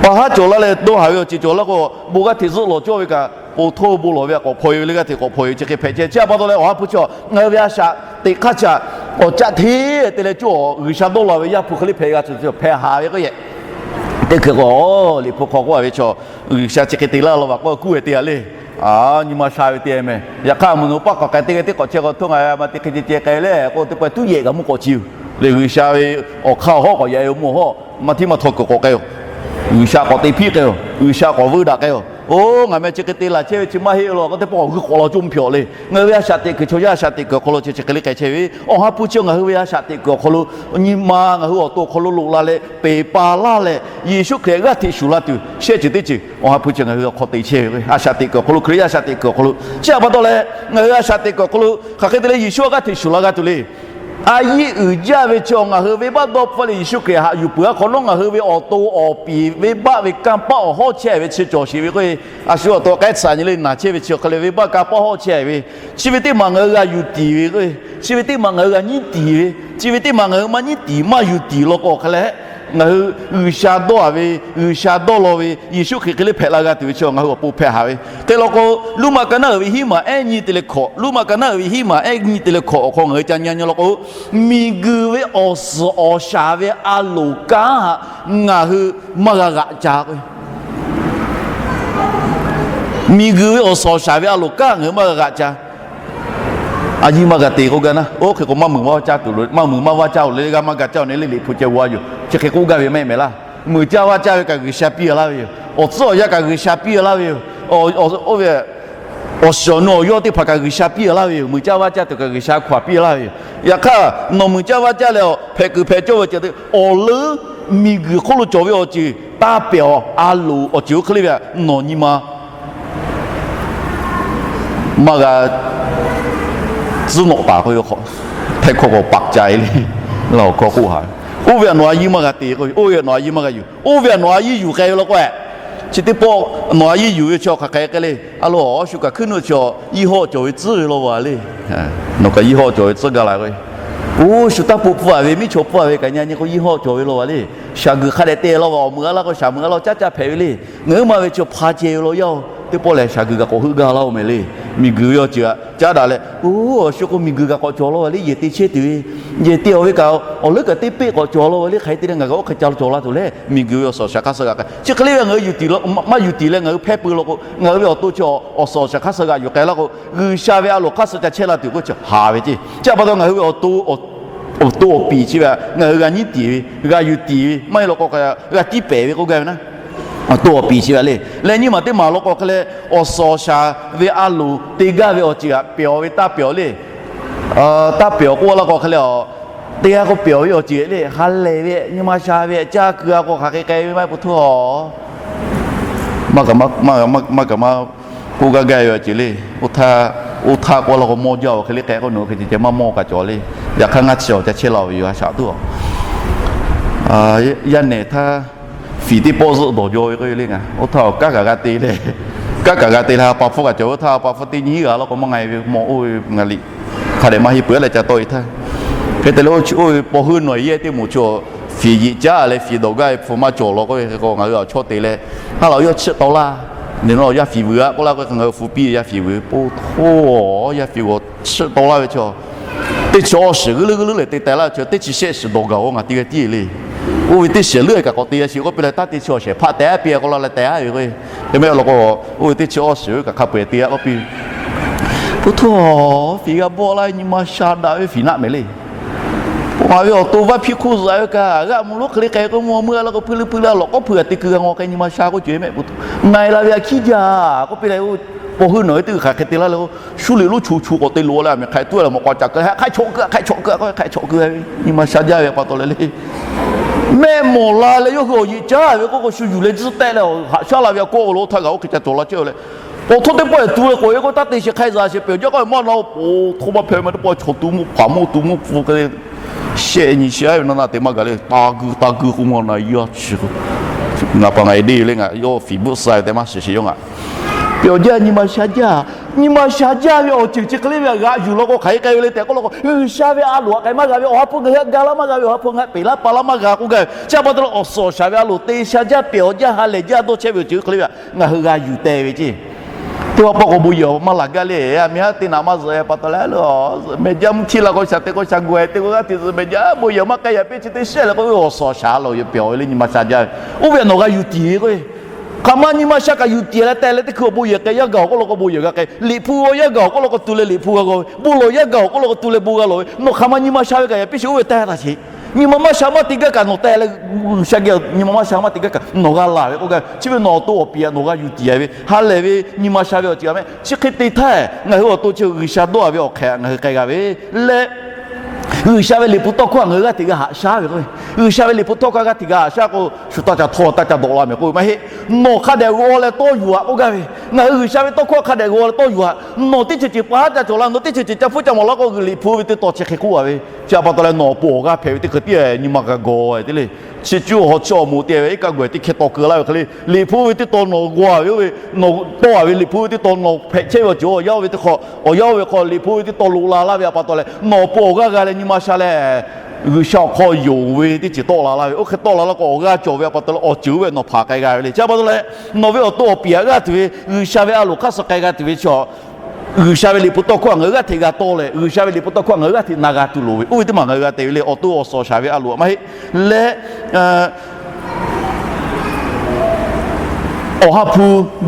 pa haˉ cawˬ laˇ leh dawˇ haˍ ve awˬ ceuˬ cawˬ laˇ k'o, bon g'aˇ hteꞈ zuhˆ lawˬ cawˇ ve kaꞈ, pon htoˇ bon lawˬ ve a k'awꞈ hpaw e ve le g'aˇ hteꞈ k'awꞈ hpaw e ve chi hk'e hpehꞈ chehˇ. Chi a pa taw leh awˬ ha hpu chi ngaˬ hui ve a shaꞈ teꞈ hk'aˇ chaꞈ awˬ caˆ hteˇ te leh cawˇ G'uiˬsha dawˇ law ve Yaˇ hpu hk'e le hpehꞈ g'a tuˬ hpehꞈ haˍ ve k'o yehˬ. Teˇ hkui k'o, Liꞈ hpu hk'aw k'oˆ a ve chaw, G'uiˬsha chi hk'e te laˇ law va k'oˆ kuˉ ve te a le. Nyi ma sha ve te meh. Yaꞈ hk'aˇ mvuhˇ naw paˆ k'awꞈ k'ai teˇ g'aˇ teˇ k'awꞈ chehˇ k'o htoˇ ngaˬ ma te hk'e ceh ceh k'ai leh k'o teˇ pawehˇ tuˉ yehˬ kaꞈ mvuhˇ k'awꞈ ci yoˬ le. G'uiˬsha ve awˬ hk'aˇ awˬ hawˉ k'awꞈ yaꞈ e mvuhˇ awˬ hawˉ maˇ htiˉ maˇ htaw kuiˬ k'awꞈ k'ai yoˬ. G'uiˬsha k'awꞈ te hpiˆ k'ai yoˬ. G'uiˬsha k'awꞈ veuˇ daꞈ k'ai yoˬ. Oˇ, ngaˬ meh chi hk'e te laˬ chehˇ ve chi maˇ heˆ law k'o teˇ pawehˇ g'uiˇ k'awꞈ law coˇ mvuhˇ hpehꞈ le. Ngaˬ hui ve a shaꞈ teꞈ kuiˬ chaw yaˇ a shaꞈ teꞈ kuiˬ awˬ hk'aw lo chi chi hk'e le k'ai chehˇ ve awˬ ha hpu chi ngaˬ hui ve a shaꞈ teꞈ kuiˬ awˬ hk'aw lo nyi ma ngaˬ hui awˬ to awˬ hk'aw lo loꞈ la leh peˬ pa laˇ leh Yeˍsuˆ Hkriꞈ g'aˇ hteꞈ shuˍ la tuˬ shehˆ ceuˬ teˇ ceuˬ awˬ ha hpu chi ngaˬ hui awˬ hk'aw te chehˇ ve a shaꞈ teꞈ kuiˬ awˬ hk'aw lo, Hkriꞈ yaˇ a shaꞈ teꞈ kuiˬ awˬ hk'aw lo. Chi a pa taw leh ngaˬ hui a shaꞈ teꞈ kuiˬ awˬ hk'aw lo hk'aˬ hk'e te leh Yeˍsuˆ g'aˇ hteꞈ shuˍ la g'a tuˬ le. A yiˇ uiˍ jaˇ ve chaw ngaˬ hui venˇbaˆ dawˇ hpfuhˇ leh Yeˍsuˆ Hkriꞈ haꞈ yuˬ peuˬ a hk'awꞈ nawˉ ngaˬ hui ve awˬ to awˬ piˍ venˇbaˆ ve kanˇ paˆ awˬ hawˉ chehˇ ve chi cawˬ sheˍ ve k'o, a shu awˬ to k'ehˉ tsuhꞈ nyi le naˬ chehˇ ve chi awˬ hk'e leh venˇbaˆ kanˇ paˆ hawˉ chehˇ ve, chi ve teˇ maˬ ngaˬ hui g'a yuˬ tiˍ ve k'o, chi ve teˇ maˬ ngaˬ hui g'a nyiˉ tiˍ ve, chi ve teˇ maˬ ngaˬ hui maˇ nyiˉ tiˍ maˇ yuˬ tiˍ law k'o hk'e leh, ngaˬ hui G'uiˬsha dawˇ a ve, G'uiˬsha dawˇ law ve Yeˍsuˆ Hkriꞈ hk'e le hpehꞈ la g'a tuˬ ve chi ngaˬ hui awˬ pon hpehꞈ haˍ ve. Hk'e law k'o, Luˇmaꞈ ka naˉ uiˍ ve hiˉ maˬ ehˉ nyi te leh hkawꞈ, Luˇmaꞈ ka naˉ uiˍ ve hiˉ maˬ ehˉ nyi te leh hkawꞈ awˬ hk'aw ngaˬ hui ca nyi nyi law k'o, miˬguiˬ ve awˬ suhˍ awˬ shaˍ ve a loˍ kanˉ htaꞈ ngaˬ hui maˇ g'a g'aꞈ ca k'o Miˬguiˬ ve awˬ suhˍ awˬ shaˍ ve a loˍ kanˉ ngaˬ hui maˇ g'a g'aꞈ ca. A yiˇ maˇ g'a te k'oˆ gaˇ naˉ, oˇ hk'e k'o maˇ muiˬ maˇ vaˇ caˇ tuˬ lo, maˇ muiˬ maˇ vaˇ caˇ oˬ le le g'a maˇ g'a caˇ oˬ le le Liꞈ hpu ceh g'aw yoˬ. Chi hk'e k'oˆ gaˇ ve mehˆ mehˍ laˇ. Muiˬ caˇ vaˇ caˇ ve kaꞈ G'uiˬsha piˇ laˇ ve yoˬ. Awˬ tcuhˉ awˬ yanˇ kaꞈ G'uiˬsha piˇ laˇ ve yoˬ. Oˇ ve awˬ shiˍ awˬ nu awˬ yawˇ teˇ hpaˍ kaꞈ G'uiˬsha piˇ laˇ ve yoˬ. Muiˬ caˇ vaˇ caˇ tuˬ kaꞈ G'uiˬsha hk'aˬ piˇ laˇ ve yoˬ. Yaꞈ hk'aˇ nawˬ muiˬ caˇ vaˇ caˇ leh hpehꞈ kuiˬ hpehꞈ cawˇ ve ceh te awˬ leuˉ miˬguiˬ hk'oˆ lo cawˬ ve awˬ ceuˬ taˇ pehˬ awˬ a loˍ awˬ ceuˬ oˇ hk'e le ve nawˬ nyi ma maˇ g'a tcuhˉ nawꞈ taˍ k'oˆ ve hk'awꞈ, htaiˇ hkawˇ k'awꞈ paˍ ca e le. Laˇ awˬ hkawˇ k'oˆ haˍ, oˇ ve htaꞈ nawˬ a yiˇ maˇ g'a te k'oˆ ve, oˇ ve htaꞈ nawˬ a yiˇ maˇ g'a yuˬ, oˇ ve htaꞈ nawˬ a yiˇ yuˬ k'ai ve law k'o, chi teˇ pawˆ nawˬ a yiˇ yuˬ ve chi hk'aˬ hk'e k'ai le. A lo, shu kaꞈ hkuiˉ nuˆ chi yehˇ hawˆ cawˬ ve tcuhˉ ve law va le. Nawˬ kaꞈ yehˇ hawˆ cawˬ ve tcuhˉ gaˇ la k'o, oˇ shu taˇ peuˬ pfuhˇ a ve miˉ chaw pfuhˇ a ve kaꞈ nyi nyi k'o yehˇ hawˆ cawˬ ve law va le. Shaˍ guiˬ hk'a dehꞈ te law va, awˬ meuꞈ a laˇ k'o shaˍ meuꞈ a laˇ caˉ caˇ hpehꞈ ve le. Ngaˬ hui ma ve chi hpa ceh ve law yaˇ oˬ, teˇ pawˆ lehˬ shaˍ guiˬ kaꞈ k'awꞈ heuˆ gaˇ laˇ oˬ mehˍ le. Miˬguiˬ ve awˬ ceuˬ htaꞈ caˉ daꞈ leh, oˇ awˬ shu k'o miˬguiˬ kaꞈ k'awꞈ cawˬ law ve le, yehˬ te chehˇ tuˬ ve, yehˬ te awˬ ve kaꞈ awˬ leuˉ kaꞈ teˇ peˆ k'awꞈ cawˬ law ve le, hk'aˬ hk'e te leh ngaˬ kaꞈ oˇ hk'e ca cawˬ la tuˬ leh, miˬguiˬ ve awˬ suhˍ awˬ shaˍ hk'aˇ suh g'aꞈ k'ai. Chi hk'e le ve ngaˬ hui yuˬ tiˍ maˇ yuˬ tiˍ leh ngaˬ hui hpehˇ pui law k'o, ngaˬ hui ve awˬ to chi awˬ suhˍ awˬ shaˍ hk'aˇ suh g'aꞈ yuˬ k'ai laˇ k'o, G'uiˬsha ve a loˍ hk'aˇ suh ca chehˇ la tuˬ k'oˆ chi haˍ ve ceˇ. Chi pa taw ngaˬ hui ve awˬ to awˬ to awˬ piˍ chi ve ngaˬ hui g'a nyiˉ tiˍ ve, g'a yuˬ tiˍ ve maˇ heˆ law k'o, g'a tiˉ pehˍ ve k'oˆ gaˇ ve naˉ, awˬ to awˬ piˍ chi ve le. Leh nyiˇ maˬ teˇ maˬ law k'o hk'e leh, awˬ suhˍ awˬ shaˍ ve a loˍ te gaˇ ve awˬ ceuˬ htaꞈ pyawˬ ve taˇ pyawˬ le. Taˇ pyawˬ k'oˆ laˇ k'o hk'e leh, teˇ g'aˇ k'o pyawˬ ve awˬ ceuˬ le, ha lehˬ ve nyi ma sha ve caˇ keu a k'o hk'aˬ hk'e k'ai ve maˇ heˆ, po htuˇ a maˇ kaꞈ maˇ k'oˆ gaˇ gaˇ ve awˬ ceuˬ le. Oˇ htaˇ k'oˆ laˇ k'o mawˇ jaˇ awˬ hk'e le k'ehꞈ k'o nawˬ hk'e ceh ceh maˇ mawˇ kaꞈ cawˬ le. Yaꞈ hk'aˇ ngaˇ chi awˬ ca chehˇ la ve yoˬ, a shaꞈ tuˬ a. Yaˇ nehˬ htaˇ fiˍ teˇ pawˆ zuhˆ dawˬ jaw ve k'oˆ ve le ngaˬ. Oˇ htaˇ awˬ kaˉ kaꞈ g'a te leh, kaˉ kaꞈ g'a te leh ha pa hpfuhˇ kaꞈ cawˬ ve, oˇ htaˇ ha pa hpfuhˇ teˇ nyiˉ g'a law k'o maˇ nga ve mawˬ oˇ ve ngaˬ liꞈ hk'a dehꞈ maˇ heˆ peuˬ leh ca tawˆ e htaˇ. Hk'e te leh oˇ ve paw heuˆ nawˬ yehˇ teˇ moˍ chi fiˍ yeꞈ caˉ leh fiˍ dawˬ gaˇ ve hpu maˇ cawˬ law k'oˆ ve hk'e k'o ngaˬ hui awˬ chawˇ te leh, ha laˬ yawˇ chiˆ taw laˇ. Nawˬ yaˇ fiˍ vuiˬ a k'oˆ laˇ k'o ngaˬ hui hpu piˇ yaˇ fiˍ vuiˬ po hto, yaˇ fiˍ g'awˬ chiˆ taw laˇ ve chi teˇ chi awˬ shiˍ g'uˇ leuˉ g'uˇ leuˉ lehˬ te teh laˇ ve chi teˇ chi shehˆ shiˍ dawˬ gaˬ k'o ngaˬ te g'a tiˉ le. Oˇ ve teˇ shiˍ leuˉ kaꞈ k'awꞈ te g'a shiˍ k'oˆ piˇ leh taˇ te chi awˬ shehˍ hpaˆ tehꞈ piˇ k'oˆ laˇ leh tehꞈ a ve k'o, hk'e mehˆ law k'o, oˇ ve teˇ chi awˬ shiˍ kaꞈ hk'a peu-eˬ te g'a k'oˆ piˇ ve, po hto, fiˍ g'a bawˆ laˇ ve nyi ma sha daꞈ ve fiˍ naˆ mehˍ le. Ngaˬ ve awˬ to vaˇ hpiˇ hk'oˆ zuhꞈ ve kaꞈ g'aˆ mvuh lonˉ hk'e le k'ai k'o mvuh meuˇ a laˇ k'o hpuiˇ leuˉ puiˇ leh lawꞈ k'awˉ hpui a te keu g'a ngaw k'ai nyi ma sha k'oˆ ce mehˆ po hto. Nga e la ve a hkiˉ jaˇ k'oˆ piˇ leh, paw heuˆ nawˬ ve teˇ g'uiˬ hk'aˬ hk'e te laˇ leh k'o, shu liꞈ lonˉ chu chu k'awꞈ te loꞈ leh a mehˍ hk'ai tuˉ leh mawꞈ k'aw ca keu hk'ai chawꞈ keu hk'ai chawꞈ keu k'o hk'ai chawꞈ keu ve nyi ma sha jaˇ ve pa taw leh le. Mehˆ mawˬ la leh yawˇ hui awˬ yeꞈ caˉ ve k'oˆ k'o shu yuˬ leh tzuhˇ tehˆ leh haꞈ shaˉ la ve a kawˆ lo htaˇ g'a oˇ hk'e ca cawˬ la chehˇ leh, awˬ htoˇ teˇ pawˆ e tu leh k'awꞈ e k'o taˇ te sheˍ hk'ai zaꞈ sheˍ pehˬ jaˇ k'o maˇ na-o, po hto maˇ hpehꞈ ve ma teˇ pawˆ chaw tu mvuhˇ hpaˍ mawˇ tu mvuhˇ pfuh k'ai shehˆ nyi shehˆ ve naˇ naˇ te maˇ gaˬ le. Taˇ gui taˇ gui k'o maˇ na yaˇ chi k'o, ngaˬ pa ngaˬ e deˇ le ngaˬ yawˇ fiˍ bvuhˆ suh ve tehꞈ maˇ shiˍ sheˍ yawˇ ngaˬ. Pehˬ jaˇ nyi ma sha jaˇ, nyi ma sha jaˇ ve awˬ ceuˬ chi hk'e le ve g'aꞈ yuˬ law k'o hk'aˬ hk'e k'ai ve le tehꞈ k'oˆ law k'o, G'uiˬsha ve a loˍ htaꞈ k'ai maˇ g'a ve, awˬ ha hpu ngaˬ hui htaꞈ ga laˇ maˇ g'a ve, awˬ ha hpu ngaˬ hui peꞈ laˇ pa laˇ maˇ g'a k'oˆ gaˇ ve chi pa taw leh awˬ suhˍ awˬ shaˍ ve a loˍ te sha jaˇ, pehˬ awˬ jaˇ, ha lehˬ jaˇ, dawˇ chehˇ ve awˬ ceuˬ hk'e le ve ngaˬ hui g'a yuˬ teh ve ceˇ. Teˇ pawˆ pawˆ k'o bon yehˬ maˇ laˬ gaˇ le, a miˇ haˉ teˇ naꞈ maˇ zuhꞈ pa taw leh, mehˬ jaˇ mvuhˇ htiˇ la k'o shaˍ te k'o shaˍ gu e te k'o g'aˇ hteꞈ zuhꞈ mehˬ jaˇ, bon yehˬ maˇ k'ai yaꞈ piˇ chi teˇ shehˆ leh k'oˆ ve awˬ suhˍ awˬ shaˍ a loˍ yoˬ pehˬ ve le nyi ma sha jaˇ ve. Oˇ ve a nawˬ g'a yuˬ tiˍ ve k'o, hk'aˬ ma nyi ma sha kaꞈ yuˬ tiˍ leh teh leh teˇ hkui awˬ bon yehˬ k'ai yaˇ gaˬ awˬ k'oˆ law k'o bon yehˬ g'a k'ai, liꞈ hpu g'aw yaˇ gaˬ awˬ k'oˆ law k'o tu leh liꞈ hpu g'a g'aw ve, bon lawˬ yaˇ gaˬ awˬ k'oˆ law k'o tu leh bon g'a lawˬ ve, nawˬ hk'aˬ ma nyi ma sha ve kaꞈ yaꞈ piˇ sheˍ oˇ ve teh taˇ sheˍ. Nyi ma maˇ sha maˇ te gaˇ kaꞈ nawˬ teh leh, G'uiˬsha geh nyi ma maˇ sha maˇ te gaˇ kaꞈ nawˬ g'a laˬ ve k'oˆ gaˇ ve. Chi ve nawˬ awˬ to awˬ piˍ htaꞈ nawˬ g'a yuˬ tiˍ ve ha lehˬ ve nyi ma sha ve awˬ ceuˬ a mehˆ chi hk'e te htaˇ ngaˬ hui awˬ to chi G'uiˬsha dawˇ a ve awˬ hk'e ngaˬ hui k'ai g'a ve leh, G'uiˬsha ve liꞈ hpu tawˇ hkawˇ htaꞈ ngaˬ hui g'aˇ hteꞈ g'a haꞈ shaˉ ve k'o, G'uiˬsha ve liꞈ hpu tawˇ hkawˇ g'aˇ hteꞈ g'a haꞈ shaˉ k'o, shu taˇ ca htawˇ taˇ ca dawꞈ la mehˍ k'oˆ ve maˇ heˆ. Nawˬ hk'a dehꞈ g'aw leh tawˇ yuˬ haꞈ k'oˆ gaˇ ve, ngaˬ hui G'uiˬsha ve tawˇ hkawˇ hk'a dehꞈ g'aw leh tawˇ yuˬ haꞈ. Nawˬ teˇ ceuˬ ceuˬ pa haˉ ca cawˬ la, nawˬ teˇ ceuˬ ceuˬ ca hpfuhˇ ca mawˬ la k'o, liꞈ hpu ve teˇ tawn chi hk'e k'oˆ a ve, chi a pa taw leh nawˬ awˬ pon awˬ g'aˇ hpehꞈ ve teˇ hkui tiˉ nyi ma g'a g'aw te le. Chi cuˇ awˬ ha chi awˬ moˍ te ve iˉ kaˆ gawˬ teˇ hkeh taw keu laˇ ve hk'e le, liꞈ hpu ve teˇ tawn nawˬ g'aw ve oˇ ve, nawˬ tawˇ a ve liꞈ hpu ve teˇ tawn nawˬ hpehꞈ chehˇ ve awˬ ceuˬ awˬ yanˇ oˇ ve teˇ hk'aw, awˬ yanˇ oˇ ve hk'aw liꞈ hpu ve teˇ tawn loꞈ la laˇ ve a pa taw leh nawˬ awˬ pon awˬ g'aˇ g'a leh nyi ma sha leh, G'uiˬsha awˬ hk'aw yonˍ ve teˇ ceuˬ tawˆ la laˇ ve, oˇ hk'e tawˆ la laˇ k'o awˬ g'aˇ cawˬ ve a pa taw leh awˬ ceuˬ oˇ ve nawˬ hpanˍ k'ai g'a ve le. Chi a pa taw leh nawˬ ve awˬ to awˬ piˍ htaꞈ g'aˇ tuˬ ve, G'uiˬsha ve a loˍ hk'aˇ suh k'ai g'a tuˬ ve chi G'uiˬsha ve liꞈ hpu tawˇ hkawˇ htaꞈ ngaˬ hui g'aˇ hteꞈ g'a tawˇ leh, G'uiˬsha ve liꞈ hpu tawˇ hkawˇ htaꞈ ngaˬ hui g'aˇ hteꞈ na g'a tuˬ loˍ ve, oˇ ve teˇ maˬ ngaˬ hui g'a te ve le. Awˬ to awˬ suhˍ awˬ shaˍ ve a loˍ maˇ heˆ leh, awˬ ha hpu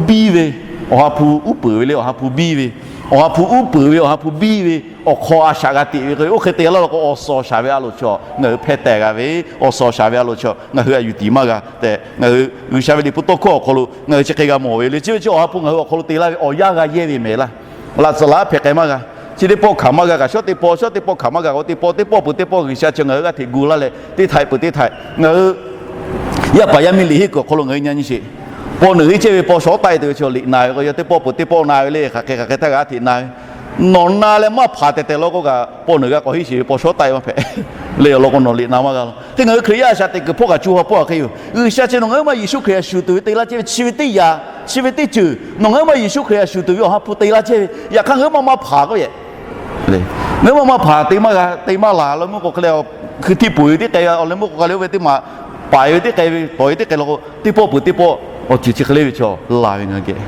biˇ ve, awˬ ha hpu uˉ peunˍ ve le, awˬ ha hpu biˇ ve, awˬ ha hpu uˉ peunˍ ve, awˬ ha hpu biˇ ve awˬ hk'aw a shaꞈ g'a teꞈ ve k'o, oˇ hk'e te laˇ law k'o awˬ suhˍ awˬ shaˍ ve a loˍ chi ngaˬ hui hpehˇ teh g'a ve, awˬ suhˍ awˬ shaˍ ve a loˍ chi ngaˬ hui htaꞈ yuˬ tiˍ maˇ g'a tehꞈ, ngaˬ hui G'uiˬsha ve liꞈ hpu tawˇ hkawˇ awˬ hk'aw lo ngaˬ hui chi hk'e g'a mawˬ ve le. Chi ve chi awˬ ha hpu ngaˬ hui awˬ hk'aw lo te laˇ ve awˬ yanˇ g'a yehˇ ve mehˍ laˇ. Laꞈ tcuhˍ laꞈ hpehꞈ k'ai maˇ g'a. Chi teˇ pawˆ hkanˍ maˇ g'a kaꞈ, shawˉ teˇ pawˆ, shawˉ teˇ pawˆ hkanˍ maˇ g'a k'o, teˇ pawˆ teˇ pawˆ peuˬ teˇ pawˆ G'uiˬsha chi ngaˬ hui g'aˇ hteꞈ gu laˇ leh teˇ htaiꞈ peuˬ teˇ htaiꞈ ngaˬ hui yaˇ paˍ yaˇ miˇ liꞈ henˇ kuiˬ awˬ hk'aw lo ngaˬ hui nyi nyi sheˍ. Paw nawˬ hui chehˇ ve paw shawˉ taiˆ tuˬ ve chi liꞈ na ve k'o, yawˇ teˇ pawˆ peuˬ teˇ pawˆ na ve le, hk'aˬ hk'e hk'aˬ hk'e htaˇ g'aˇ hteꞈ na ve. Nawˬ na leh maˇ hpanˍ tehˬ tehˬ law k'o kaꞈ, paw nawˬ hui g'a k'awꞈ henˇ sheˍ ve paw shawˉ taiˆ maˇ hpehꞈ le. Awˬ lawn k'o nawˬ liꞈ na maˇ g'a law. Hk'e ngaˬ hui Hkriꞈ yaˇ a shaꞈ teꞈ kuiˬ hpawˇ kaꞈ co ha hpawˇ hk'e yoˬ. G'uiˬsha chi nawˬ ngaˬ huiˉ ma Yeˍsuˆ Hkriꞈ htaꞈ shuˍ tuˬ ve te laˇ chehˇ ve chi ve teˇ yanˇ, chi ve teˇ ceuˬ nawˬ ngaˬ huiˉ ma Yeˍsuˆ Hkriꞈ htaꞈ shuˍ tuˬ ve awˬ ha hpu te laˇ chehˇ ve. Yaꞈ hk'aˇ ngaˬ huiˉ ma maˇ hpanˍ k'oˆ ve, ngaˬ huiˉ ma maˇ hpanˍ te maˇ g'a, te maˇ laˬ law meuˇ k'o hk'e le, hkui htiˇ poˬ ve teˇ k'ai awˬ leh meuˇ k'o hk'e le, oˇ ve teˇ maˬ paiˍ ve teˇ k'ai ve tawˍ ve teˇ k'ai law k'o, teˇ pawˆ peuˬ teˇ pawˆ awˬ ceuˬ chi hk'e le ve chaw laˬ ve ngaˬ hui geh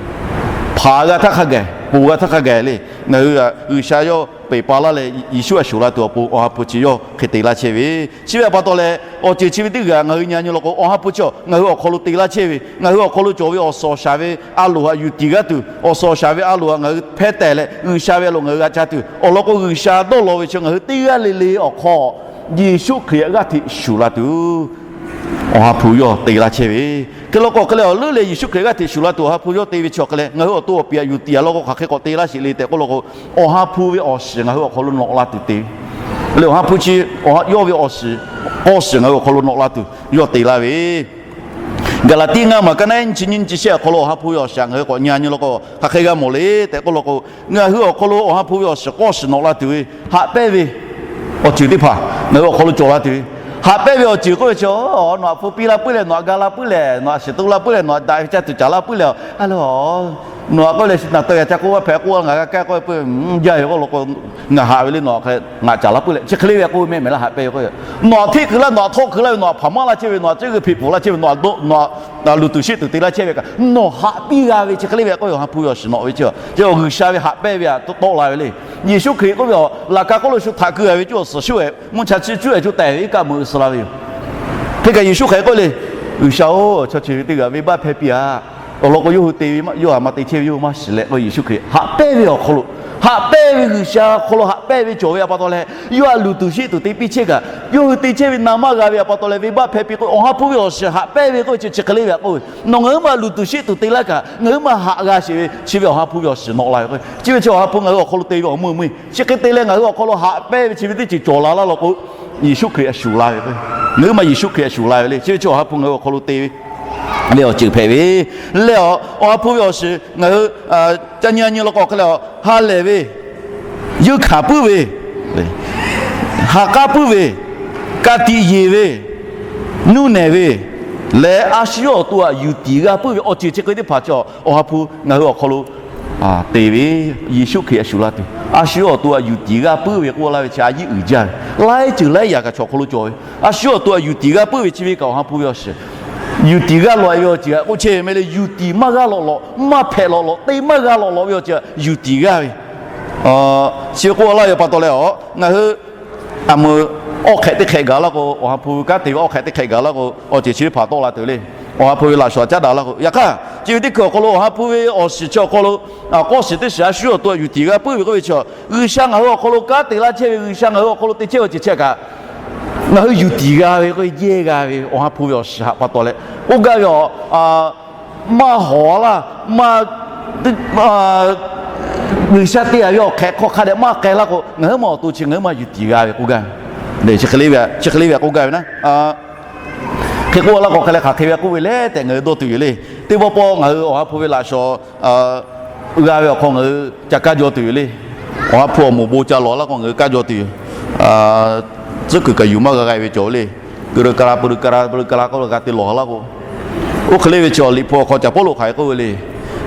hpanˍ g'a htaˇ hk'a gaˬ Ponˬ g'a htaˇ hk'a gaˬ le. Ngaˬ hui G'uiˬsha yawˇ peˬ pa laˇ leh Yeˍsuˆ a shuˍ la tuˬ awˬ pon Awˬ ha hpu chi yawˇ hk'e te laˇ chehˇ ve. Chi ve pa taw leh awˬ ceuˬ chi ve teˇ g'aˇ ngaˬ hui nyi nyi law k'o, Awˬ ha hpu chi ngaˬ hui awˬ hk'aw lo te laˇ chehˇ ve, ngaˬ hui awˬ hk'aw lo cawˬ ve awˬ suhˍ awˬ shaˍ ve a loˍ htaꞈ yuˬ tiˍ g'aˇ tuˬ, awˬ suhˍ awˬ shaˍ ve a loˍ htaꞈ ngaˬ hui hpehˇ tehˍ leh G'uiˬsha ve a loˍ ngaˬ hui g'a ca tuˬ awˬ lawn k'o, G'uiˬsha dawˇ law ve chi ngaˬ hui teˇ g'aˇ le le awˬ hk'aw Yeˍsuˆ Hkriꞈ g'aˇ hteꞈ shuˍ la tuˬ Awˬ ha hpu yawˇ te laˇ chehˇ ve. Hk'e law k'o hk'e leh awˬ leuˉ leh Yeˍsuˆ Hkriꞈ g'aˇ hteꞈ shuˍ la tuˬ Awˬ ha hpu yawˇ te ve chi awˬ hk'e leh ngaˬ hui awˬ to awˬ piˍ htaꞈ yuˬ tiˍ a law k'o, hk'aˬ hk'e k'awꞈ te laˇ sheˍ le tehꞈ k'oˆ law k'o, Awˬ ha hpu ve awˬ shiˍ ngaˬ hui awˬ hk'aw lo nawꞈ la tuˬ te ve le. Awˬ ha hpu chi yawˇ ve awˬ shiˍ, k'awˇ shiˍ ngaˬ hui awˬ hk'aw lo nawꞈ la tuˬ yawˇ te laˇ ve Gaˍlaˍtiˆ ngaˇ maˬ ka naˉ nyiˇ chi nyiˇ chi shehˆ awˬ hk'aw lo Awˬ ha hpu ve awˬ shiˍ ngaˬ hui k'awꞈ nyi nyi law k'o, hk'aˬ hk'e g'a mawˬ le tehꞈ k'oˆ law k'o, ngaˬ hui awˬ hk'aw lo Awˬ ha hpu ve awˬ shiˍ k'awˇ shiˍ nawꞈ la tuˬ ve haꞈ pehnˇ ve awˬ ceuˬ teˇ hpaˍ ngaˬ hui awˬ hk'aw lo cawˬ la tuˬ ve. Haꞈ pehnˇ ve awˬ ceuˬ k'oˆ ve chi, nawˬ htaꞈ hpu piˇ la puiˉ leh, nawˬ htaꞈ ga la puiˉ leh, nawˬ htaꞈ shiˍ tu la puiˉ leh, nawˬ htaꞈ daꞈ ve ca tuˬ caˍ la puiˉ leh, a le, nawˬ htaꞈ k'oˆ leh shi naˬ tawˇ g'a ca k'oˆ maˇ hpehꞈ k'oˆ, ngaˬ g'a kaˇ k'oˆ ve puiˉ jaˇ ve k'oˆ law k'o, ngaˬ haꞈ ve le, nawˬ htaꞈ ngaˬ caˍ la puiˉ leh chi hk'e le ve k'oˆ ve mehˆ mehˍ laˇ haꞈ pehnˇ ve k'o, nawˬ htaꞈ hteˇ kuiˬ laˇ, nawˬ htaꞈ htawˆ kuiˬ laˇ ve, nawˬ htaꞈ hpaˍ maˇ laˇ chehˇ ve, nawˬ htaꞈ cuˇ g'uiˬ hpeꞈ pfuhˍ laˇ chehˇ ve, nawˬ luˬ tuˬ sheˆ tuˬ te laˇ chehˇ ve kaꞈ nawˬ haꞈ piˇ g'a ve chi hk'e le ve k'oˆ ve, Awˬ ha hpu ve awˬ shiˍ nawꞈ ve chi, G'uiˬsha ve haꞈ pehnˇ ve htaꞈ tawˆ la ve le. Yeˍsuˆ Hkriꞈ k'oˆ ve, Laꞈ ka hk'oˆ lo shu htaꞈ keu a ve cuˇ awˬ suhˍ shuˉ e mvuhˇ cha chi cuˇ e cuˇ tehˍ ve iˉ kaˆ meuꞈ suh la ve yoˬ. Hk'e kaꞈ Yeˍsuˆ Hkriꞈ k'oˆ le, G'uiˬsha-oˬ, chaw chi ve teˇ g'aˇ venˇbaˆ hpehˇ piˇ-aꞈ. Awˬ lawn k'o, yawˇ hui te ve, yawˇ htaꞈ maˇ te chehˇ ve yawˇ hui maˇ shiˍ leh k'o, Yeˍsuˆ Hkriꞈ haꞈ pehnˇ ve awˬ hk'aw lo, haꞈ pehnˇ ve G'uiˬsha awˬ hk'aw lo haꞈ pehnˇ ve cawˬ ve pa taw leh, yawˇ htaꞈ luˬ tuˬ sheˆ tuˬ te piˇ chehˇ kaꞈ, yawˇ hui te chehˇ ve na maˇ g'a ve pa taw leh venˇbaˆ hpehˇ piˇ k'o, Awˬ ha hpu ve awˬ shiˍ haꞈ pehnˇ ve k'oˆ ve chi chi hk'e le ve k'oˆ ve, nawˬ ngaˬ huiˉ ma luˬ tuˬ sheˆ tuˬ te laˇ kaꞈ, ngaˬ huiˉ ma haꞈ g'a sheˍ ve chi ve Awˬ ha hpu ve awˬ shiˍ nawꞈ la ve k'o, chi ve chi Awˬ ha hpu ngaˬ hui awˬ hk'aw lo te ve awˬ meuˇ meuˇ chi hk'e te leh ngaˬ hui awˬ hk'aw lo haꞈ pehnˇ ve chi ve teˇ ceuˬ cawˬ la laˇ law k'o, Yeˍsuˆ Hkriꞈ a shuˍ la ve k'o, ngaˬ huiˉ ma Yeˍsuˆ Hkriꞈ a shuˍ la ve le. Chi ve chi Awˬ ha hpu ngaˬ hui awˬ hk'aw lo te ve le awˬ ceuˬ hpehꞈ ve le. Awˬ ha hpu ve awˬ shiˍ ngaˬ hui ca nyi nyi law k'o hk'e le, ha lehˬ ve, yeunˇ hkanˍ puiˉ ve, ha k'aˉ puiˉ ve, ka tiꞈ yeˬ ve, nuˇ nehˬ ve leh a shu yawˇ awˬ to htaꞈ yuˬ tiˍ g'a puiˉ ve awˬ ceuˬ chi hk'e teˇ hpaˍ chi Awˬ ha hpu ngaˬ hui awˬ hk'aw lo te ve. Yeˍsuˆ Hkriꞈ a shuˍ la tuˬ, a shu yawˇ awˬ to htaꞈ yuˬ tiˍ g'a puiˉ ve k'oˆ laˇ ve chi a yiˉ uiˍ jaˇ ve, laiˉ ceuˬ laiˉ yaꞈ kaꞈ chaw hk'aw lo cawˬ ve. A shu yawˇ awˬ to htaꞈ yuˬ tiˍ g'a puiˉ ve chi ve kaꞈ Awˬ ha hpu ve awˬ shiˍ yuˬ tiˍ g'a lawꞈ e ve awˬ ceuˬ htaꞈ k'oˆ chehˇ ve meh le. Yuˬ tiˍ maˇ g'a lawꞈ lawꞈ, maˇ hpehꞈ lawꞈ lawꞈ, te maˇ g'a lawꞈ lawꞈ ve awˬ ceuˬ htaꞈ yuˬ tiˍ g'a ve chi ve k'oˆ laˇ ve pa taw leh, ngaˬ hui a meuˍ awˬ hk'ehꞈ teˇ hk'ehꞈ gaˬ laˇ k'o, Awˬ ha hpu kanˉ te ve awˬ hk'ehꞈ teˇ hk'ehꞈ gaˬ laˇ k'o, awˬ ceuˬ chi teˇ hpaˍ tawˆ la tuˬ le. Awˬ ha hpu ve laꞈ shawnˍ caˉ daꞈ laˇ k'o, yaꞈ hk'aˇ chi ve teˇ hkui awˬ hk'aw lo Awˬ ha hpu ve awˬ shiˍ chi awˬ hk'aw lo, k'awˇ shiˍ teˇ shiˍ a shu yawˇ awˬ to htaꞈ yuˬ tiˍ g'a puiˉ ve k'oˆ ve chi, G'uiˬsha ngaˬ hui awˬ hk'aw lo kanˉ te laˇ chehˇ ve, G'uiˬsha ngaˬ hui awˬ hk'aw lo te chehˇ ve awˬ ceuˬ chi htaꞈ kaꞈ ngaˬ hui yuˬ tiˍ g'a ve k'oˆ ve, yehˇ g'a ve Awˬ ha hpu ve awˬ shiˍ htaꞈ pa taw leh k'oˆ gaˇ ve, a, maˇ hawˍ laˇ, maˇ G'uiˬsha te a ve awˬ hk'ehꞈ hk'aw hk'a dehꞈ maˇ k'ai laˇ k'o, ngaˬ huiˉ ma awˬ to chi ngaˬ huiˉ ma yuˬ tiˍ g'a ve k'oˆ gaˇ ve. Chi hk'e le ve k'oˆ gaˇ ve naˉ, hk'e k'oˆ laˇ k'o hk'e leh hk'aˬ hk'e ve k'oˆ ve le tehꞈ ngaˬ hui dawˇ tuˬ yoˬ le. Teˇ pawˆ pawˆ ngaˬ hui Awˬ ha hpu ve laꞈ shawnˍ g'a ve awˬ hk'aw ngaˬ hui ca kaˇ jaw tuˬ yoˬ le. Awˬ ha hpu awˬ moˍ bon ca lawˬ laˇ k'o ngaˬ hui kaˇ jaw tuˬ yoˬ. Tcuhˉ kuiˬ kaꞈ yuˬ maˇ g'a g'a ve cawˬ le. Ka ra pa ru ka ra pa ru ka ra k'oˆ g'a te lawˬ laˇ k'o, oˇ hk'e le ve chi awˬ Liꞈ hpu awˬ hk'aw caˍ pawˇ loꞈ hk'aˬ hk'e k'oˆ ve le.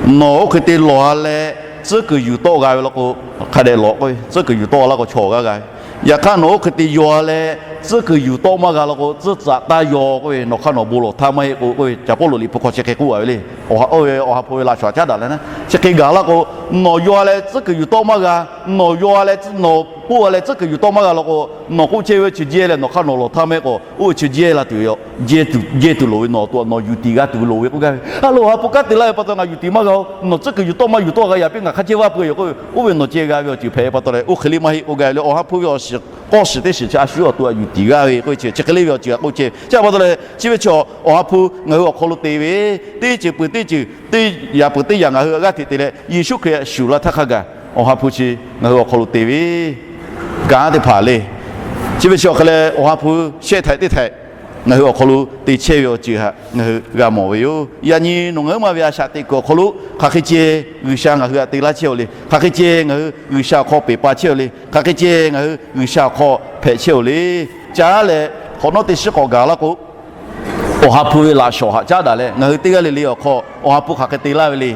Nawˬ oˇ hk'e te lawˬ a leh tcuhˉ kuiˬ yuˬ tawˆ g'a ve law k'o, hk'a dehꞈ lawˬ k'oˆ ve, tcuhˉ kuiˬ yuˬ tawˆ laˇ k'o chaw g'a g'a ve. Yaꞈ hk'aˇ nawˬ oˇ hk'e te yaw a leh tcuhˉ kuiˬ yuˬ tawˆ maˇ g'a law k'o, tcuhˉ tcuhꞈ taˇ yaw k'oˆ ve, nawˬ hk'aˇ nawˬ bon lawˬ htaˇ maˇ heˆ k'o, k'oˆ ve caˍ pawˇ loꞈ Liꞈ hpu hk'aw chi hk'e k'oˆ a ve le. Oˇ ve Awˬ ha hpu ve laꞈ shawnˍ caˉ daꞈ leh naˉ, chi hk'e gaˬ laˇ k'o, nawˬ yaw a leh tcuhˉ kuiˬ yuˬ tawˆ maˇ g'a, nawˬ yaw a leh nawˬ k'oˆ a leh tcuhˉ kuiˬ yuˬ tawˆ maˇ g'a law k'o, nawˬ k'oˆ chehˇ ve chi jehˇ leh nawˬ hk'aˇ nawˬ lawˬ htaˇ maˇ heˆ k'o, oˇ ve chi jehˇ la tuˬ ve, jehˇ tuˬ loˍ ve nawˬ awˬ to nawˬ yuˬ tiˍ g'a tuˬ loˍ ve k'oˆ gaˇ ve. A loˍ Awˬ ha hpu kanˉ te laˇ ve pa taw ngaˬ yuˬ tiˍ maˇ g'a-oˬ, nawˬ tcuhˉ kuiˬ yuˬ tawˆ maˇ yuˬ tawˆ g'a yaꞈ piˇ ngaˬ hk'a ceh vaˇ peuˬ yoˬ k'oˆ ve, oˇ ve nawˬ ceh g'a ve awˬ ceuˬ hpehꞈ ve pa taw leh oˇ hk'e le maˇ heˆ k'oˆ gaˇ ve le. Awˬ ha hpu ve awˬ shiˍ k'awˇ shiˍ teˇ shiˍ chi a shu yawˇ awˬ to htaꞈ yuˬ tiˍ g'a ve k'oˆ ve chi chi hk'e le ve awˬ ceuˬ htaꞈ k'oˆ chehˇ ve. Chi pa taw leh chi ve chi Awˬ ha hpu ngaˬ hui awˬ hk'aw lo te ve, teˇ ceuˬ peuˬ teˇ ceuˬ, teˇ yaꞈ peuˬ teˇ yaꞈ ngaˬ hui g'aˇ hteꞈ te leh Yeˍsuˆ Hkriꞈ shuˍ la htaˇ hk'a gaˬ Awˬ ha hpu chi ngaˬ hui awˬ hk'aw lo te ve kanˉ teˇ hpaˍ le. Chi ve chi awˬ hk'e leh Awˬ ha hpu shehˆ htaiꞈ teˇ htaiꞈ ngaˬ hui awˬ hk'aw lo te chehˇ ve awˬ ceuˬ htaꞈ ngaˬ hui g'a mawˬ ve yoˬ. Yaꞈ nyi nawˬ ngaˬ huiˉ ma ve a shaꞈ teꞈ kuiˬ awˬ hk'aw lo hk'aˬ hk'e ceh G'uiˬsha ngaˬ hui htaꞈ te laˇ chehˇ-oˬ le. Hk'aˬ hk'e ceh ngaˬ hui G'uiˬsha awˬ hk'aw peˬ pa chehˇ-oˬ le. Hk'aˬ hk'e ceh ngaˬ hui G'uiˬsha awˬ hk'aw hpehꞈ chehˇ-oˬ le. Caˉ leh hk'awꞈ nawˉ teˇ shiˉ k'awꞈ gaˬ laˇ k'o, Awˬ ha hpu ve laꞈ shawnˍ htaꞈ caˉ daꞈ leh ngaˬ hui teˇ g'aˇ le le awˬ hk'aw Awˬ ha hpu hk'aˬ hk'e te laˇ ve le.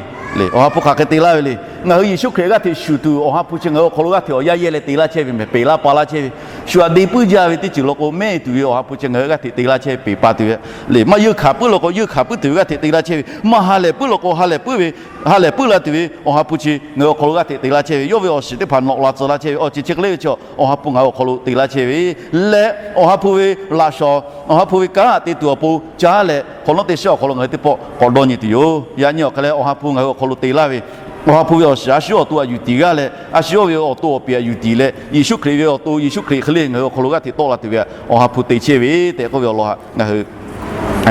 Awˬ ha hpu hk'aˬ hk'e te laˇ ve le. Ngaˬ hui Yeˍsuˆ Hkriꞈ g'aˇ hteꞈ shuˍ tuˬ Awˬ ha hpu chi ngaˬ hui awˬ hk'aw lo g'aˇ hteꞈ awˬ yaˇ yehˇ leh te laˇ chehˇ ve mehˍ, peˬ laˇ pa laˇ chehˇ ve. Shu aꞈ de puiˉ jaˇ ve teˇ ceuˬ law k'o, mehˆ tuˬ ve Awˬ ha hpu chi ngaˬ hui g'aˇ hteꞈ te laˇ chehˇ ve, peˬ pa tuˬ ve le. Maˇ yeuˇ hkanˍ puiˉ law k'o, yeuˇ hkanˍ puiˉ tuˬ ve g'aˇ hteꞈ te laˇ chehˇ ve. Maˇ ha lehˬ puiˉ law k'o, ha lehˬ puiˉ ve, ha lehˬ puiˉ la tuˬ ve Awˬ ha hpu chi ngaˬ hui awˬ hk'aw lo g'aˇ hteꞈ te laˇ chehˇ ve. Yawˇ ve awˬ shiˍ teˇ hpaˍ nawꞈ la tcuh laˇ chehˇ ve awˬ ceuˬ chi hk'e le ve chi, Awˬ ha hpu ngaˬ hui awˬ hk'aw lo te laˇ chehˇ ve leh, Awˬ ha hpu ve laꞈ shawnˍ, Awˬ ha hpu ve kanˉ te tuˬ awˬ pon caˉ leh, hk'awꞈ nawˉ teˇ shiˉ awˬ hk'aw lo ngaˬ hui teˇ pawˆ k'awꞈ dawˇ nyi tuˬ yoˬ. Yaꞈ nyi awˬ hk'e leh, Awˬ ha hpu ngaˬ hui awˬ hk'aw lo te laˇ ve, Awˬ ha hpu ve awˬ shiˍ a shu yawˇ awˬ to aꞈ yuˬ tiˍ g'aˇ leh, a shu yawˇ ve awˬ to awˬ piˍ aꞈ yuˬ tiˍ leh, Yeˍsuˆ Hkriꞈ ve awˬ to Yeˍsuˆ Hkriꞈ hk'e le ngaˬ hui awˬ hk'aw lo g'aˇ hteꞈ tawˆ la tuˬ ve Awˬ ha hpu te chehˇ ve tehꞈ k'oˆ ve awˬ lawn htaꞈ ngaˬ hui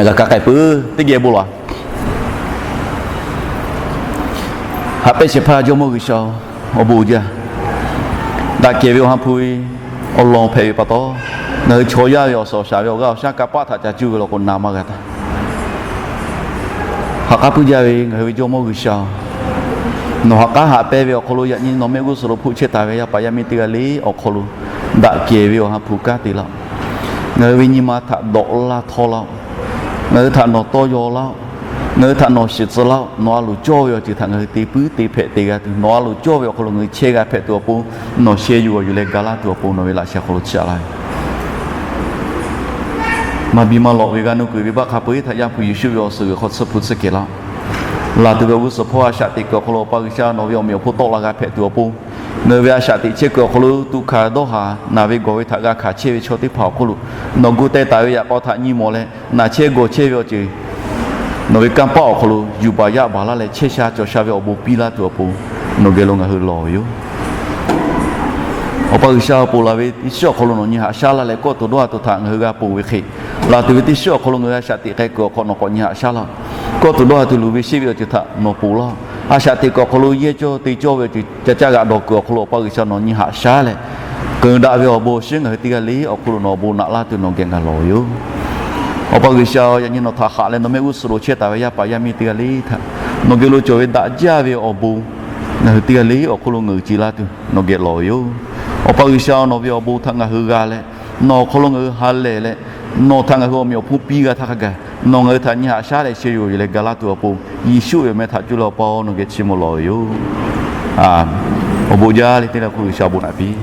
g'a ka k'ai peuˬ. Teˇ geh bon lawˬ. Haꞈ pehnˇ shehˍ hpaˇ Jawˇmawˇ G'uiˬsha, awˬ bon jaˇ. Daꞈ kehˬ ve Awˬ ha hpu ve awˬ lawn hpehꞈ ve pa taw, ngaˬ hui chaw yaˇ ve awˬ suhˍ awˬ shaˍ ve awˬ g'aˇ awˬ shaˉ kanˇ paˆ htaꞈ ca cuˇ ve law k'o, na maˇ g'a taˇ. Ha k'aˉ puiˉ jaˇ ve ngaˬ hui ve Jawˇmawˇ G'uiˬsha-oˬ, nawˬ ha k'aˉ haꞈ pehnˇ ve awˬ hk'aw lo yaꞈ nyi nawˬ mehˆ g'uˇ suhˍ lo hpfuhˆ chehˇ taˍ ve yaˇ paˍ yaˇ miˇ teˇ g'aˇ le awˬ hk'aw lo, daꞈ kehˬ ve Awˬ ha hpu kanˉ te laˇ-oˆ. Ngaˬ hui ve nyi ma htaꞈ dawꞈ laˇ htawˇ laˇ-oˆ. Ngaˬ hui htaꞈ nawˬ tawˇ yaw laˇ-oˆ. Ngaˬ hui htaꞈ nawˬ shiˍ tcuh laˇ-oˆ. Nawˬ a loˍ cawˇ ve awˬ ceuˬ htaꞈ ngaˬ hui te puiˉ te hpehꞈ te g'a tuˬ, nawˬ a loˍ cawˇ ve awˬ hk'aw lo ngaˬ hui chehˇ g'a hpehꞈ tuˬ awˬ pon, nawˬ sheh yuˬ g'awˬ yuˬ leh ga laˇ tuˬ awˬ pon, nawˬ ve laꞈ sheh hk'aw lo chiˇ aꞈ laˇ ve maˇ biˇ maˇ lawꞈ ve g'a nuˇ kuiˬ ve baˆ hk'a peu-eˬ htaꞈ Yaˇ hpu Yeˍsuˆ ve awˬ suhˍ g'uiˬ hk'aw tsuhˇ hpu tsuhˇ kehˬ laˇ-oˆ. Laˬ tuˬ ve awˬ g'uˇ suhˍ hpawˇ a shaꞈ teꞈ kuiˬ awˬ hk'aw lo Awˬ pa G'uiˬsha nawˬ ve awˬ meꞈ awˬ hponˇ tawˆ la g'a hpehꞈ tuˬ awˬ pon, ngaˬ hui ve a shaꞈ teꞈ chehˇ kuiˬ awˬ hk'aw lo tuꞈ hkanˍ dawˇ haˍ naˬ ve gawˬ ve htaꞈ g'a hkanˍ chehˇ ve chaw teˇ hpaˍ awˬ hk'oˆ lo, nawˬ gu teh taˍ ve yaꞈ k'aw htaꞈ nyi mawˬ leh naˬ chehˇ gawˬ chehˇ ve awˬ ceuˬ nawˬ ve kanˇ paˆ awˬ hk'aw lo yuˬ baˬ yaˇ baˬ laˇ leh chehˇ sha cawˬ sha ve awˬ bon piˇ laˇ tuˬ awˬ pon, nawˬ geh lo ngaˬ hui lawˬ ve yoˬ. Awˬ pa G'uiˬsha, awˬ ponˬ laˬ ve teˇ shiˉ awˬ hk'aw lo nawˬ nyi haꞈ shaˉ laˇ leh, kawˇ tuˬ dawˇ ha tuˬ htaꞈ ngaˬ hui g'a ponˬ ve hk'e, laˬ tuˬ ve teˇ shiˉ awˬ hk'aw lo ngaˬ hui a shaꞈ teꞈ k'ai kuiˬ awˬ hk'aw nawˬ k'awꞈ nyi haꞈ shaˉ laˇ-oˆ. Kawˇ tuˬ dawˇ ha tuˬ luˬ ve sheˆ ve awˬ ceuˬ htaꞈ nawˬ ponˬ laˇ-oˆ. A shaꞈ teꞈ kuiˬ awˬ hk'aw lo yehˇ cawˇ te cawˇ ve awˬ ceuˬ ca caˇ g'aꞈ dawˬ kuiˬ awˬ hk'aw lo Awˬ pa G'uiˬsha nawˬ nyi haꞈ shaˉ leh, keunˍ daꞈ ve awˬ bon awˬ shinˉ ngaˬ hui teˇ g'aˇ le awˬ hk'oˆ lo nawˬ awˬ bon naꞈ laˇ tuˬ nawˬ geh ngaˬ lawˬ ve yoˬ. Awˬ pa G'uiˬsha, yaꞈ nyi nawˬ htaꞈ haꞈ leh nawˬ mehˆ g'uˇ suhˍ lo chehˇ taˍ ve yaˇ paˍ yaˇ miˇ teˇ g'aˇ le htaꞈ nawˬ geh lo cawˬ ve daꞈ jaˇ ve awˬ bon ngaˬ hui teˇ g'aˇ le awˬ hk'oˆ lo ngeuˍ ce laˇ tuˬ nawˬ geh lawˬ ve yoˬ. Awˬ pa G'uiˬsha, nawˬ ve awˬ bon htaꞈ ngaˬ hui g'a leh, nawˬ awˬ hk'aw lo ngaˬ hui ha lehˬ leh, nawˬ htaꞈ ngaˬ hui awˬ meꞈ awˬ hponˇ piˇ g'a htaˇ hk'a gaˬ, nawˬ ngaˬ hui htaꞈ nyi haꞈ shaˉ leh sheh yuˬ g'awˬ yuˬ leh ga laˇ tuˬ awˬ pon, Yeˍsuˆ ve awˬ meh htaꞈ cuˇ leh Awˬ pa-oˬ, nawˬ geh chiˇ mvuh lawˬ ve yoˬ. Awˬ bon jaˇ le teˇ le hk'oˆ G'uiˬsha awˬ bon naꞈ piˇ